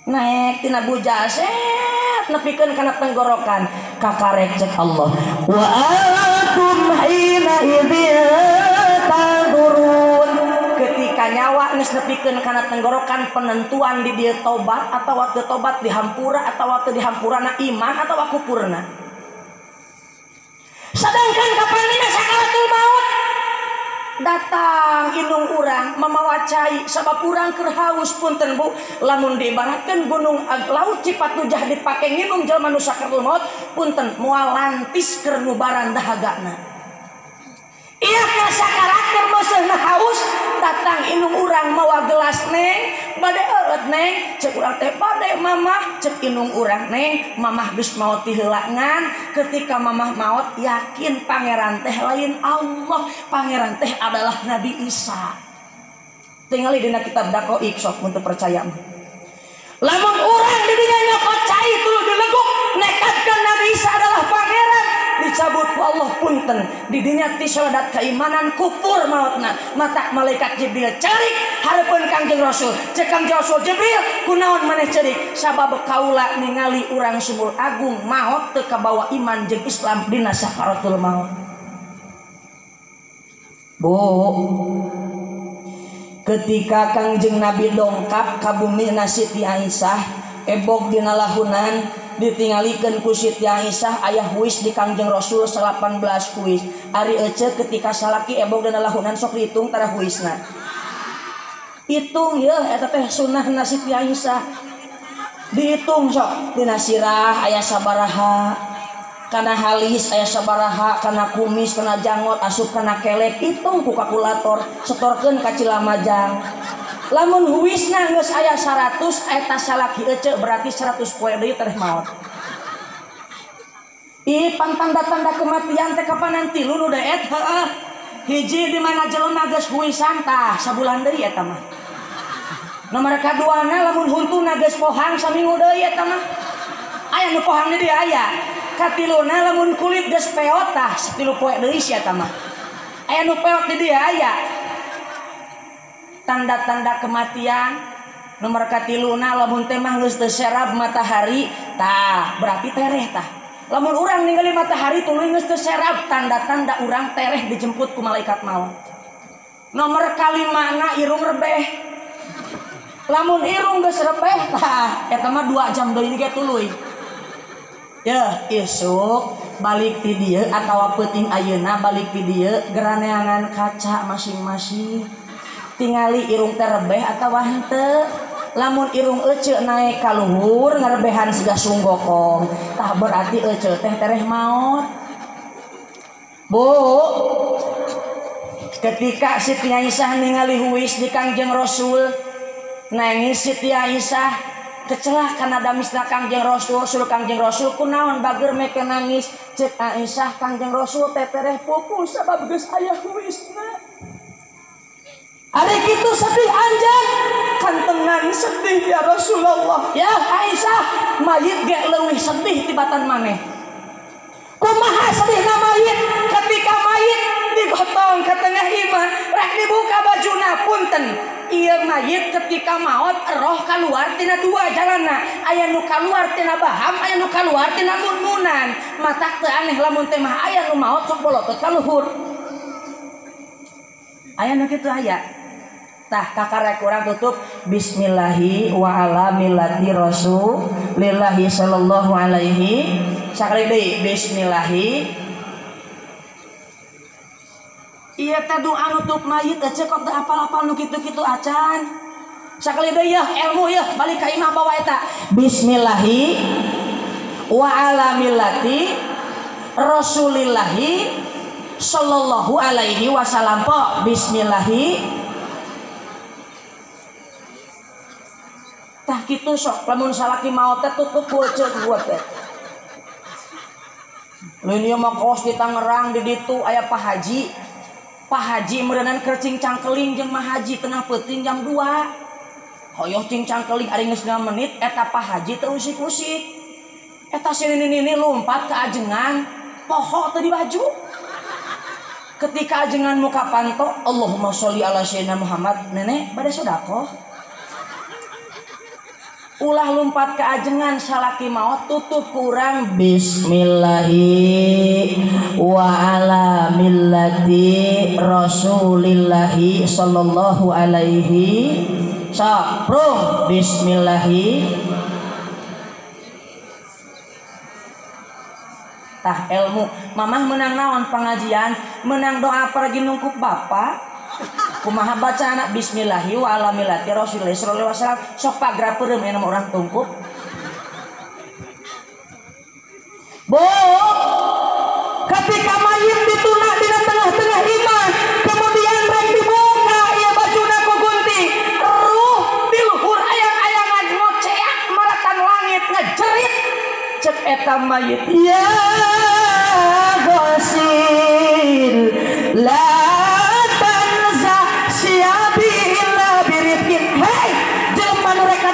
Naik tina bujal set nepikeun kana tenggorokan. Kakarek cek Allah, wa antum hina idzin tadurun. Ketika nyawa geus nepikeun kana tenggorokan, penentuan di dieu tobat atawa teu tobat, dihampura atawa teu dihampurana, iman atawa kufurna. Sedangkan kapanina sakaratul maut datang indung urang mamawa cai sabab urang keur haus. Punten Bu, lamun diibaratkeun gunung laut Cipatujah dipake nginum jelema nu sakaratul maut, punten moal lantis keur ngubaran dahagana. Iya keur sakarat keur meuseuhna haus, datang indung urang mawa gelas, neng bade eureut neng, cek urang teh bade mamah, cek indung urang neng mamah geus maot ti heula ngan ketika mamah maot yakin pangeran teh lain Allah, pangeran teh adalah Nabi Isa. Tingali dina kitab Daqaiq sok mun teu percaya mah. Lamun urang di dinya nyokot cai tuluy dileguk nekatkeun Nabi Isa adalah pangeran, dicabut ku Allah punten didinya ti soladat keimanan kufur mautna. Mata malaikat Jibril cerik hareupeun Kangjeng Rasul. Cek Kangjeng Rasul, Jibril kunaon maneh cerik? Sabab kaula ningali urang Sumur Agung maot teu kabawa iman jeung Islam dina sakaratul maut. Bu, ketika Kangjeng Nabi dongkap ka bumi na Siti Aisyah, ebog dina lahunan ditinggalikeun ku Siti Aisyah aya huis di Kangjeng Rasul 18 huis. Ari ece ketika salaki ebog dina lahunan sok dihitung tara huisna. Hitung yeuh eta teh sunnahna Siti Aisyah. Dihitung sok dina sirah aya sabaraha, kana halis aya sabaraha, kana kumis, kana janggot, asup kana kelek, hitung ku kalkulator, setorkeun ka Cilamajang. Lamun huisna geus aya 100 eta salaki ece berarti 100 poe deui teh maot. Ih pan tanda-tanda kematian teh kapan tilu nu daet heueuh. Hiji di mana jelema geus huisan tah sabulan deui eta mah. Nomor kaduana lamun huntuna geus pohang saminggu deui eta mah. Aya nu pohang di dieu aya. Katiluna lamun kulit geus peot tah 3 poe deui sia eta mah. Aya nu peot di dieu aya. Tanda-tanda kematian nomor katiluna lamun teh mah geus teu serab matahari tah berarti tereh tah. Lamun urang ningali matahari tuluy geus teu serab, tanda-tanda urang tereh dijemput ku malaikat maut. Nomor kalimana irung rebeh. Lamun irung geus rebeh tah eta mah 2 jam deui ge tuluy. Yeuh isuk balik ti dieu atawa peuting ayeuna balik ti dieu geraneangan kaca masing-masing. Tingali irung teh rebeh atawa henteu. Lamun irung ece naik ka luhur ngarebehan siga sunggokong, tah berarti ece teh tereh maot. Bu, ketika Siti Aisyah ningali huis di Kangjeng Rasul, nangis Siti Aisyah kecelah kana damisna Kangjeng Rasul. Sul Kangjeng Rasul kunaon bager meke nangis? Cek Aisyah Kangjeng Rasul teh tereh pupu sabab geus aya huisna. Ari kitu sedih anjeun, kantengan sedih ya Rasulullah. Ya Aisyah, mayit ge leuwih sedih tibatan maneh. Kumaha sedihna mayit ketika mayit digotong ke tengah imah, rek dibuka bajuna punten. Ieu mayit ketika maot roh kaluar tina dua jalana, aya nu kaluar tina baham, aya nu kaluar tina munmunan. Matak teu aneh lamun teh mah aya nu maot sok bolotot ka luhur. Aya nu kitu aya. Tah kakarek urang tutup bismillahi wa ala millati rasulillah. Rasulillahi sallallahu alaihi. Sakali deui bismillahi. Ieu teh doa nutup mayit teh kok teu apal-apal nu kitu-kitu acan. Sakali deui yeuh ilmu yeuh balik ka imah bawa eta. Bismillahi wa ala millati Rasulillahi sallallahu alaihi wasallam. Po bismillahi. Tah kitu sok lamun salaki maot teh tutup beuceut gua teh. Lain ieu mah kos di Tangerang di ditu aya Pak Haji. Pak Haji meureunan keur cingcangkeling jeung Mah Haji tengah peuting jam 2. Hoyoh cingcangkeling ari geus 5 menit eta Pak Haji teu usik-usik. Eta si nini-nini lompat ke ajengan, poho teu di baju. Ketika ajengan muka panto, Allahumma sholli ala sayyidina Muhammad, nenek bade sedekah. Ulah lompat ke ajengan salaki maot tutup kurang bismillahi wa ala millati rasulillahi sallallahu alaihi. Sok prung bismillahi. Tah ilmu mamah menang naon pengajian menang doa pergi nungkup bapak. Kumaha baca anak bismillahi wa ala millati rasulillah sallallahu alaihi wasallam sok pagra peureum aya orang tungkup. Bu, ketika mayit dituna dina tengah-tengah imah, kemudian rek dibuka ieu bajuna ku gunting, ruh di luhur ayang-ayangan ngoceak maratan langit ngejerit cek eta mayit ya ghasil la.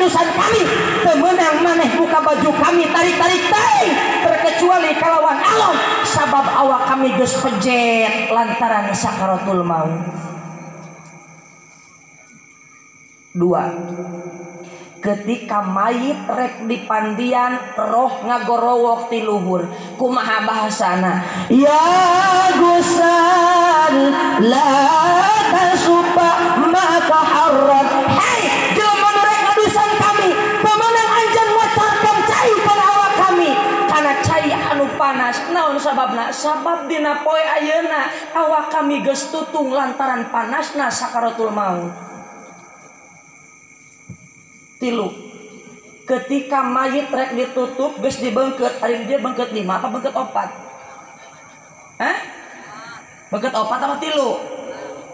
Urusan kami temenang maneh buka baju kami tarik-tarik tarik terkecuali kalawan alon sabab awak kami geus pejet lantaran sakaratul maut. Dua, ketika mayit rek dipandian roh ngagorowok ti luhur kumaha bahasana ya gusan la tasuba maka harrat. Hei jelema nu rek ngadusan kami pemenang anjeun wacarkeun cai kana awak kami kana cai anu panas. Naon sababna? Sabab dina poe ayeuna awak kami geus tutung lantaran panasna sakaratul maut. Tilu, ketika mayit rek ditutup geus dibengket, ari dia bengket 5 apa bengket 4? Hah? Bengket 4 apa tilu?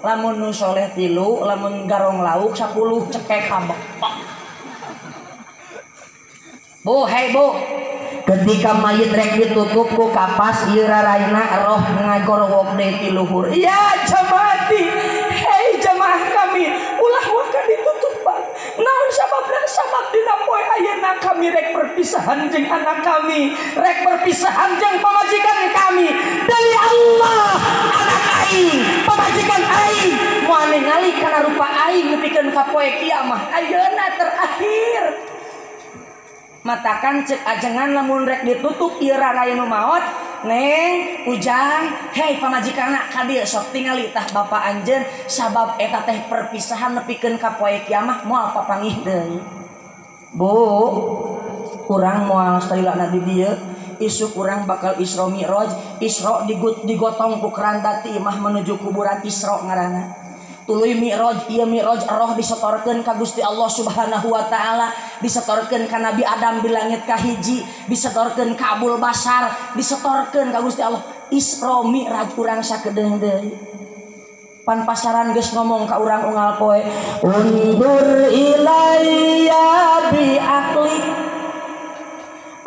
Lamun nu soleh tilu, lamun garong lauk 10 cekek habek. Bu, hei bu, ketika mayit rek ditutup ku kapas ieu raraina roh ngagorowok deui ti luhur. Ya jamaati, hei jamaah kami, ulah waka ditutupan. Naon sababna? Sabab dina poe ayeuna kami rek perpisahan jeung anak kami, rek perpisahan jeung pamajikan kami. Dari Allah anak aing, pamajikan aing, moal ningali kana rupa aing nepikeun ka poe kiamah ayeuna terakhir. Matakan cek ajengan lamun rek ditutup ieu raraya nu maot, neng ujang, hei pamajikanna ka dieu sok tingali tah bapa anjeun sabab eta teh perpisahan nepikeun ka poe kiamah moal papanggih deui. Bu, urang moal salilana di dieu, isuk urang bakal Isra Mi'raj, Isra digotong ku keranda ti imah menuju kuburan Isra ngaranna. Tuluy Mi'raj, ieu Mi'raj roh disetorkeun ka Gusti Allah Subhanahu wa taala, disetorkeun ka Nabi Adam di langit kahiji, disetorkeun ka Abul Basar, disetorkeun ka Gusti Allah. Isra Mi'raj urang sakedeung deui. Pan pasaran geus ngomong ka urang unggal poe, undur ilayya bi aqli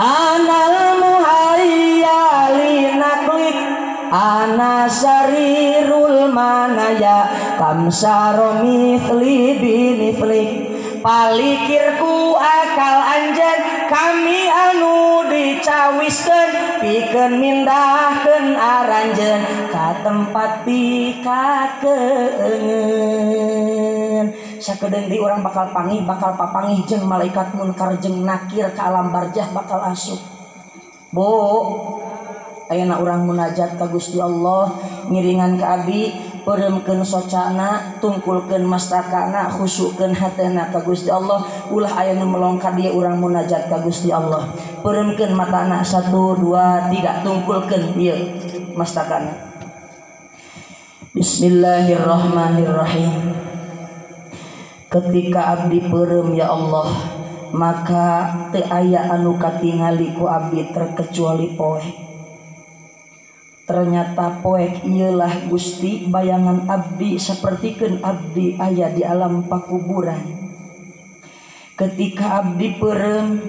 anal muhayya li naqlik ana sarirul manaya kamsaro mithli biniflik. Palikirku akal anjen kami anu dicawiskeun pikeun mindahkeun aranjeun ka tempat pikakeungeun. Sakedeung deui urang bakal pangih, bakal papangih jeung malaikat munkar jeung nakir ka alam barjah bakal asup. Bu, ayeuna urang munajat ka Gusti Allah ngiringan ka abdi. Peureumkeun socana, tungkulkeun mastakana, khusyukkeun hatena ka Gusti Allah. Ulah aya nu melong ka dieu urang munajat ka Gusti Allah. Peureumkeun matana 1 2 3, tungkulkeun ieu mastakana. Bismillahirrahmanirrahim. Ketika abdi peureum ya Allah, maka teu aya anu katingali ku abdi terkecuali poek. Ternyata poek iyalah Gusti bayangan abdi sapertikeun abdi aya di alam pakuburan. Ketika abdi peureum,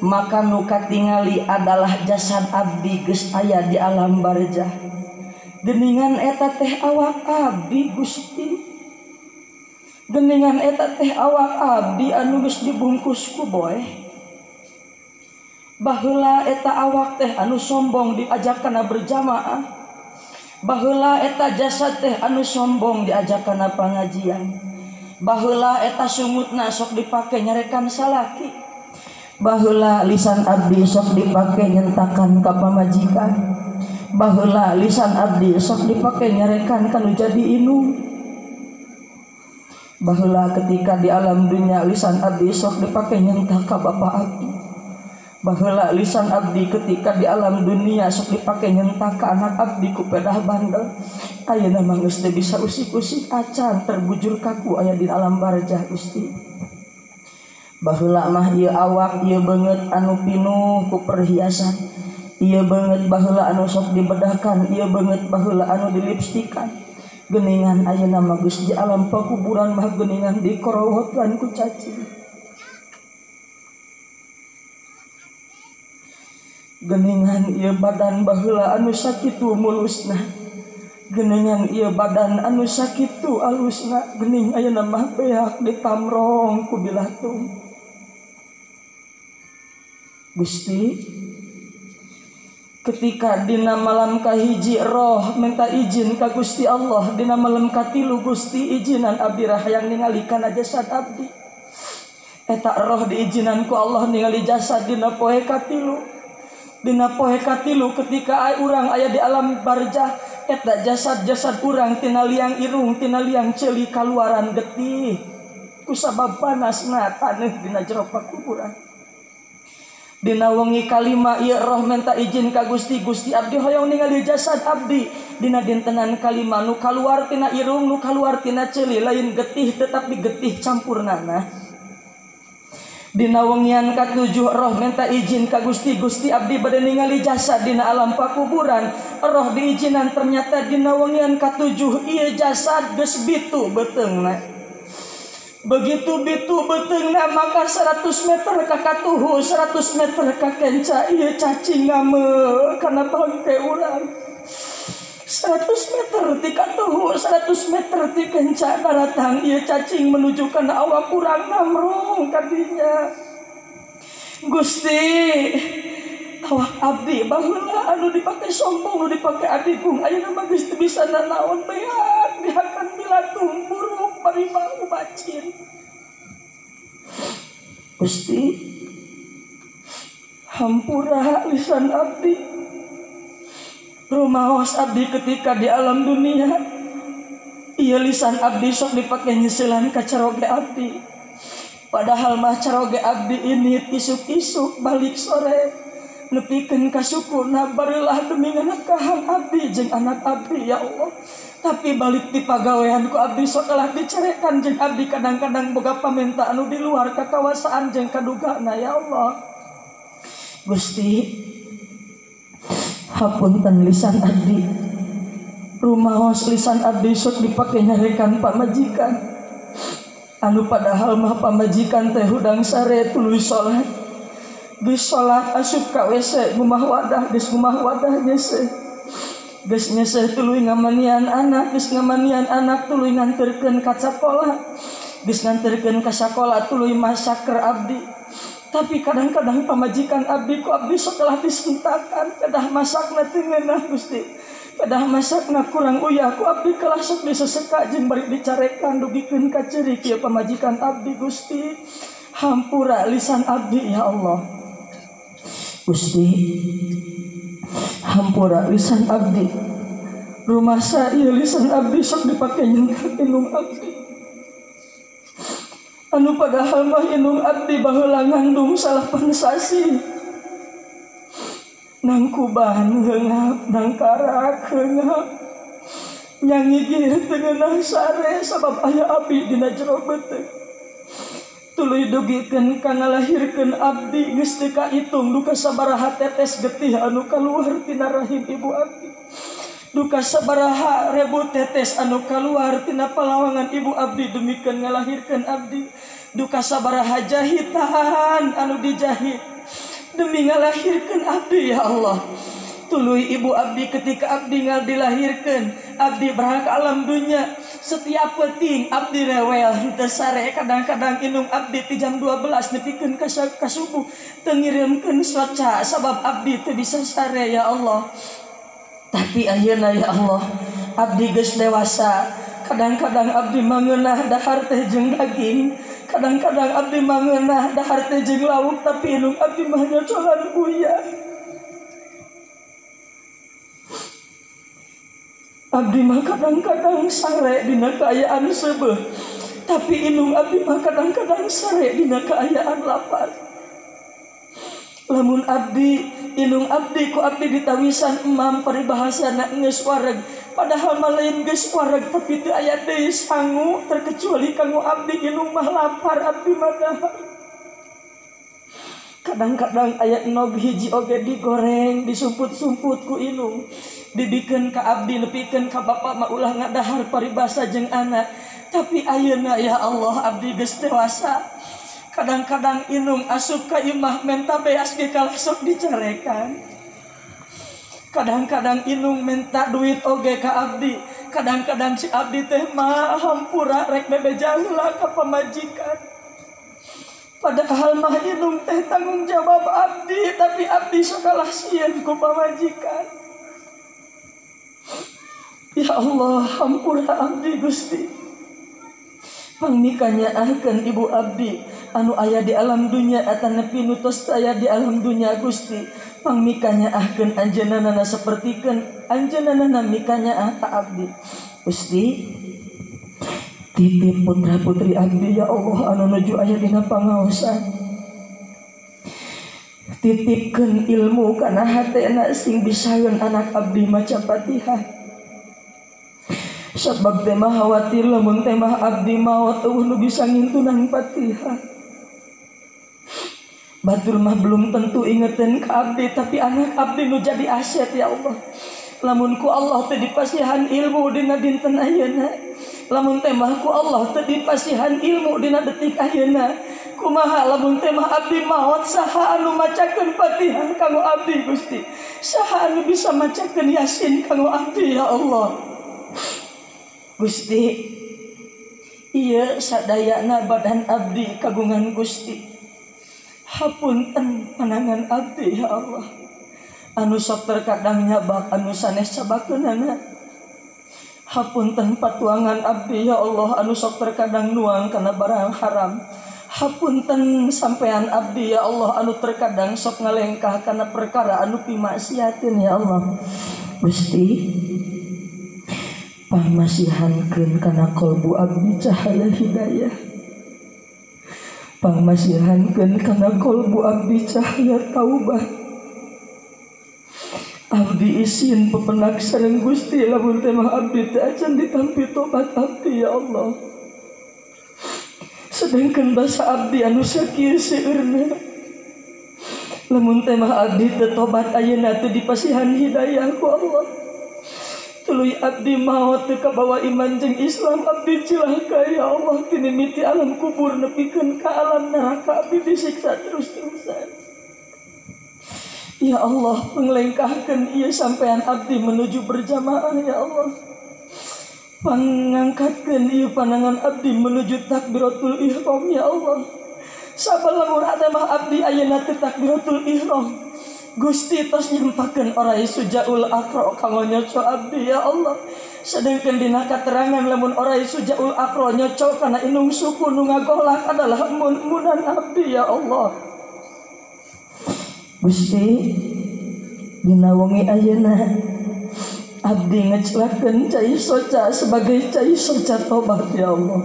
maka nu katingali adalah jasad abdi geus aya di alam barzah. Geningan eta teh awak abdi Gusti. Geningan eta teh awak abdi anu geus dibungkus ku boeh. Baheula eta awak teh anu sombong diajak kana berjamaah. Baheula eta jasad teh anu sombong diajak kana pangajian. Baheula eta sungutna sok dipake nyarekan salaki. Baheula lisan abdi sok dipake nyentakan ka pamajikan. Baheula lisan abdi sok dipake nyarekan kanu jadi indung. Baheula ketika di alam dunia lisan abdi sok dipake nyentak ka bapa abdi. Baheula lisan abdi ketika di alam dunia sok dipake nyentak ka anak abdi ku pedah bandel. Ayeuna mah geus teu bisa usik-usik acan terbujur kaku aya di alam barzah Gusti. Baheula mah ieu awak ieu beungeut anu pinuh ku perhiasan. Ieu beungeut baheula anu sok dibedakan, ieu beungeut baheula anu dilipstikan. Geningan ayeuna mah geus di alam pakuburan mah geningan dikorowotan ku cacing. Geningan ieu badan baheula anu sakitu mulusna. Geningan ieu badan anu sakitu alusna. Gening ayeuna mah beak ditamrong ku bilatung. Gusti, ketika dina malam kahiji roh minta izin ka Gusti Allah, dina malam katilu Gusti izinan abdi hayang ningali kana jasad abdi. Eta roh diizinan ku Allah ningali jasad dina poe katilu. Dina poe katilu ketika urang aya di alam barzah, eta jasad-jasad urang tina liang irung tina liang ceuli kaluaran getih kusabab panasna taneuh dina jero pakuburan. Dina wengi kalima ieu roh minta izin ka Gusti, Gusti abdi hoyong ningali jasad abdi. Dina dintenan kalima nu kaluar tina irung nu kaluar tina ceuli lain getih tetapi getih campurnana. Dina wengian katujuh roh minta izin ka Gusti, Gusti abdi bade ningali jasad dina alam pakuburan. Roh diizinan ternyata dina wengian katujuh ieu jasad geus bitu beuteungna. Begitu bitu beuteungna maka 100 meter ka katuhu, 100 meter ka kenca ieu cacing ngameul kana bangke urang. 100 meter ti katuhu, 100 meter ti kenca daratang ieu cacing menuju kana awak urang namrong kadinya. Gusti, awak abdi baheula anu dipake sombong, anu dipake adigung, ayeuna mah geus teu bisa nanaon beak dihakan bilatung buruk bari bau bacin. Gusti, hampura lisan abdi. Rumaos abdi ketika di alam dunia, ieu lisan abdi sok dipake nyeuselan ka caroge abdi. Padahal mah caroge abdi ini isuk-isuk balik sore nepikeun ka sukuna bareulah demi nganakahan abdi jeung anak abdi ya Allah. Tapi balik ti pagawean ku abdi sok kalah dicarekan jeung abdi kadang-kadang boga pamenta anu di luar kakawasaan jeung kadugana ya Allah. Gusti, hapunten lisan abdi. Rumaos lisan abdi sok dipake nyarekan pamajikan. Anu padahal mah pamajikan teh hudang sare tuluy salat. Geus salat asup ka WC ngumah wadah, geus ngumah wadah nyeseh. Geus nyeseh tuluy ngamanian anak, geus ngamanian anak tuluy nganterkeun ka sakola. Geus nganterkeun ka sakola tuluy masak keur abdi. Tapi kadang-kadang pamajikan abdi ku abdi setelah disentakan, kedah masakna teu ngeunah Gusti. Kedah masakna kurang uyah ku abdi kalah sok diseseka jeung bari dicarekan dugikeun ka ceurik ieu pamajikan abdi Gusti. Hampura lisan abdi ya Allah. Gusti, hampura lisan abdi. Rumasa ieu lisan abdi sok dipake nyentak indung abdi. Anu padahal mah indung abdi baheula ngandung 9 sasih. Nangkuban heungap, nangkarak heungap. Nyangigir teu ngeunah sare sabab aya abdi dina jero beuteung. Tuluy dugikeun ka ngalahirkeun abdi geus teu kaitung duka sabaraha tetes getih anu kaluar tina rahim ibu abdi. Duka sabaraha rebu tetes anu kaluar tina palawangan ibu abdi demikeun ngalahirkeun abdi. Duka sabaraha jahitan anu dijahit demi ngalahirkeun abdi ya Allah. Tuluy ibu abdi ketika abdi ngal dilahirkeun, abdi berhak alam dunya. Setiap peting abdi rewel henteu sare, kadang-kadang indung abdi ti jam 12 nepikeun ka subuh teu ngirimkeun soca sabab abdi teu bisa sare ya Allah. Tapi ayeuna ya Allah, abdi geus dewasa. Kadang-kadang abdi mangeunah dahar teh jeung daging, kadang-kadang abdi mangeunah dahar teh jeung lauk, tapi indung abdi mah nyocolan uyah. Abdi mah kadang-kadang sare dina kaayaan seubeuh, tapi indung abdi mah kadang-kadang sare dina kaayaan lapar. Lamun abdi indung abdi ku abdi ditawisan emam paribahasana geus wareg, padahal mah lain geus wareg tapi teu aya deui sangu terkecuali kanggo abdi indung mah lapar abdi mah dahar. Kadang-kadang aya nog hiji oge digoreng disumput-sumput ku indung, dibikeun ka abdi nepikeun ka bapa mah ulah ngadahar paribasa jeung anak. Tapi ayeuna ya Allah abdi geus dewasa. Kadang-kadang indung asup ka imah menta beas ge kalah sok dicarekan. Kadang-kadang indung menta duit oge ka abdi. Kadang-kadang si abdi teh mah hampura rek bebeja heula ka pamajikan. Padahal mah indung teh tanggung jawab abdi, tapi abdi sok kalah sieun ku pamajikan. Ya Allah, hampura abdi Gusti. Pangmikanyaahkeun ibu abdi anu aya di alam dunya atanepi nu tos aya di alam dunya Gusti. Pangmikanyaahkeun anjeunna sapertikeun anjeunna mikanyaah ka abdi. Gusti, titip putra putri abdi ya Allah anu nuju aya dina pangaosan. Titipkeun ilmu kana hatena sing bisaeun anak abdi maca Fatihah. Sabab teh mah khawatir lamun teh mah abdi maot eueuh nu bisa ngintunan Fatihah. Batur mah belum tentu ingetin ka abdi, tapi anak abdi nu jadi aset ya Allah. Lamun ku Allah teh dipasihan ilmu dina dinten ayeuna, lamun teh mah ku Allah teh dipasihan ilmu dina detik ayeuna, kumaha lamun teh mah abdi maot saha anu macakeun Fatihah kanggo abdi Gusti, saha anu bisa macakeun Yasin kanggo abdi ya Allah. Gusti, ieu sadayana badan abdi kagungan Gusti. Hapunten panangan abdi ya Allah. Anu sok terkadang nyabak anu sanes cabakeunana. Hapunten patuangan abdi ya Allah anu sok terkadang nuang kana barang haram. Hapunten sampean abdi ya Allah anu terkadang sok ngalengkah kana perkara anu pimaksiateun ya Allah. Gusti, pangmasihankeun kana qalbu abdi cahaya hidayah. Pangmasihankeun kana qalbu abdi cahaya taubah. Abdi isin pepenak sareng Gusti lamun teh mah abdi teh acan ditampi tobat abdi ya Allah. Sedangkan basa abdi anu sakieu seueurna. Lamun teh mah abdi teu tobat ayeuna teu dipasihan hidayah ku Allah. Tuluy abdi maot teu kabawa iman jeung Islam abdi cilaka ya Allah tinimiti alam kubur nepikeun ka alam neraka abdi disiksa terus-terusan. Ya Allah, penglengkahkeun ieu sampean abdi menuju berjamaah ya Allah. Pangangkatkeun ieu panangan abdi menuju takbiratul ihram ya Allah. Sabab lamun mah abdi ayeuna teu takbiratul ihram, Gusti tos nyampakeun orai sujaul aqra kanggo nyoco abdi ya Allah. Sedangkan dina katerangan lamun orai sujaul aqra nyoco kana indung suku nu ngagolak adalah mun-munan abdi ya Allah. Gusti, dina wengi ayeuna Abdi ngecelakeun cai soca sebagai cai soca tobat ya Allah.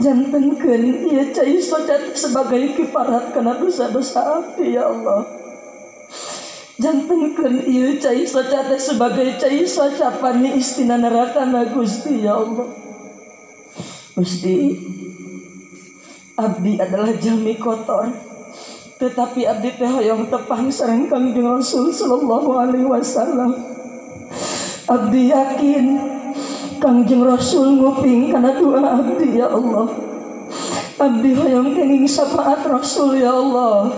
Jantenkeun ieu cai soca sebagai kiparat kana dosa-dosa abdi ya Allah. Jantenkeun ieu cai soca teh sebagai cai soca paniis tina nerakana Gusti ya Allah. Gusti, abdi adalah jalmi kotor, tetapi abdi teh hoyong tepang sareng Kangjeng Rasul sallallahu alaihi wasallam. Abdi yakin Kangjeng Rasul nguping kana doa abdi ya Allah. Abdi hoyong kenging syafaat Rasul ya Allah.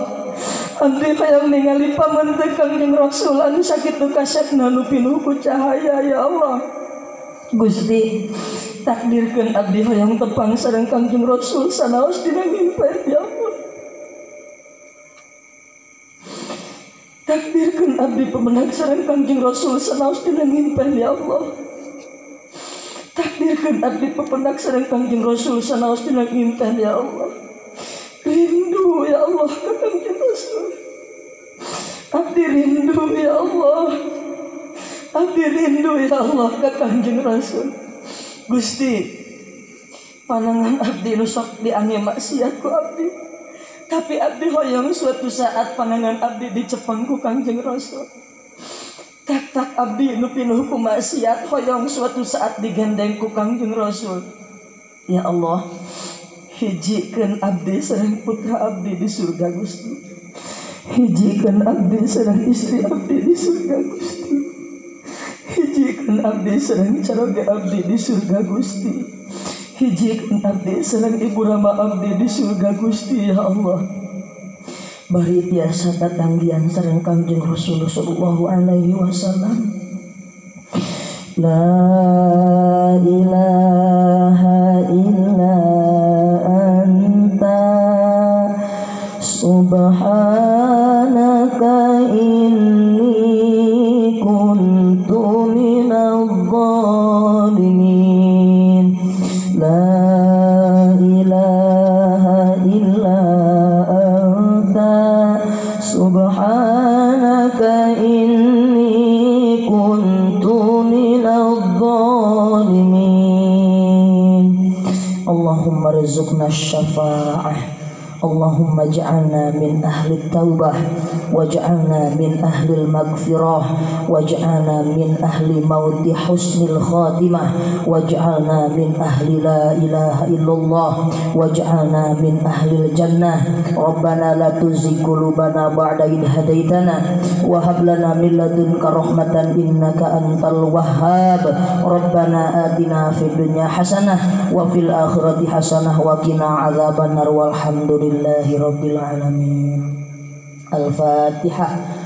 Abdi hoyong ningali pameunteu Kangjeng Rasul anu sakitu kasepna nu pinuh ku cahaya ya Allah. Gusti, takdirkeun abdi hoyong tepang sareng Kangjeng Rasul sanaos dina ngimpen ya Allah. Takdirkeun abdi pemenang sareng Kangjeng Rasul sanaos dina ngimpen ya Allah. Takdirkeun abdi pependak sareng Kangjeng Rasul sanaos dina ngimpen ya Allah. Rindu ya Allah ka Kangjeng Rasul. Abdi rindu ya Allah. Abdi rindu ya Allah ka Kangjeng Rasul. Gusti, panangan abdi nu sok diange maksiat ku abdi. Tapi abdi hoyong suatu saat panangan abdi dicepeng ku Kangjeng Rasul. Tak-tak abdi nu pinuh ku maksiat hoyong suatu saat digendeng ku Kangjeng Rasul. Ya Allah, hijikeun abdi sareng putra abdi di surga Gusti. Hijikeun abdi sareng istri abdi di surga Gusti. Hijikeun abdi sareng caroge abdi di surga Gusti. Hijikeun abdi sareng ibu rama abdi di surga Gusti ya Allah. Bari tiasa tatanggian sareng Kangjeng Rasul sallallahu alaihi wasallam. La ilaha illa anta subhanaka inni kuntu minadh dhalimin. La ilaha illa anta subhanaka inni kuntu minadh dhalimin. Allahumma rzuqna syafa'ah. Allahumma ja'alna min ahli taubah, waj'alna min ahli al-maghfirah, waj'alna min ahli mauti husnil khatimah, waj'alna min ahli la ilaha illallah, waj'alna min ahli al-jannah. Rabbana la tuzigh qulubana ba'da idh hadaitana wa hab lana min ladunka rahmatan innaka antal wahhab. Rabbana atina fid dunya hasanah wa fil akhirati hasanah wa qina adzabannar. Walhamdulillahi rabbil alamin. Al-Fatihah.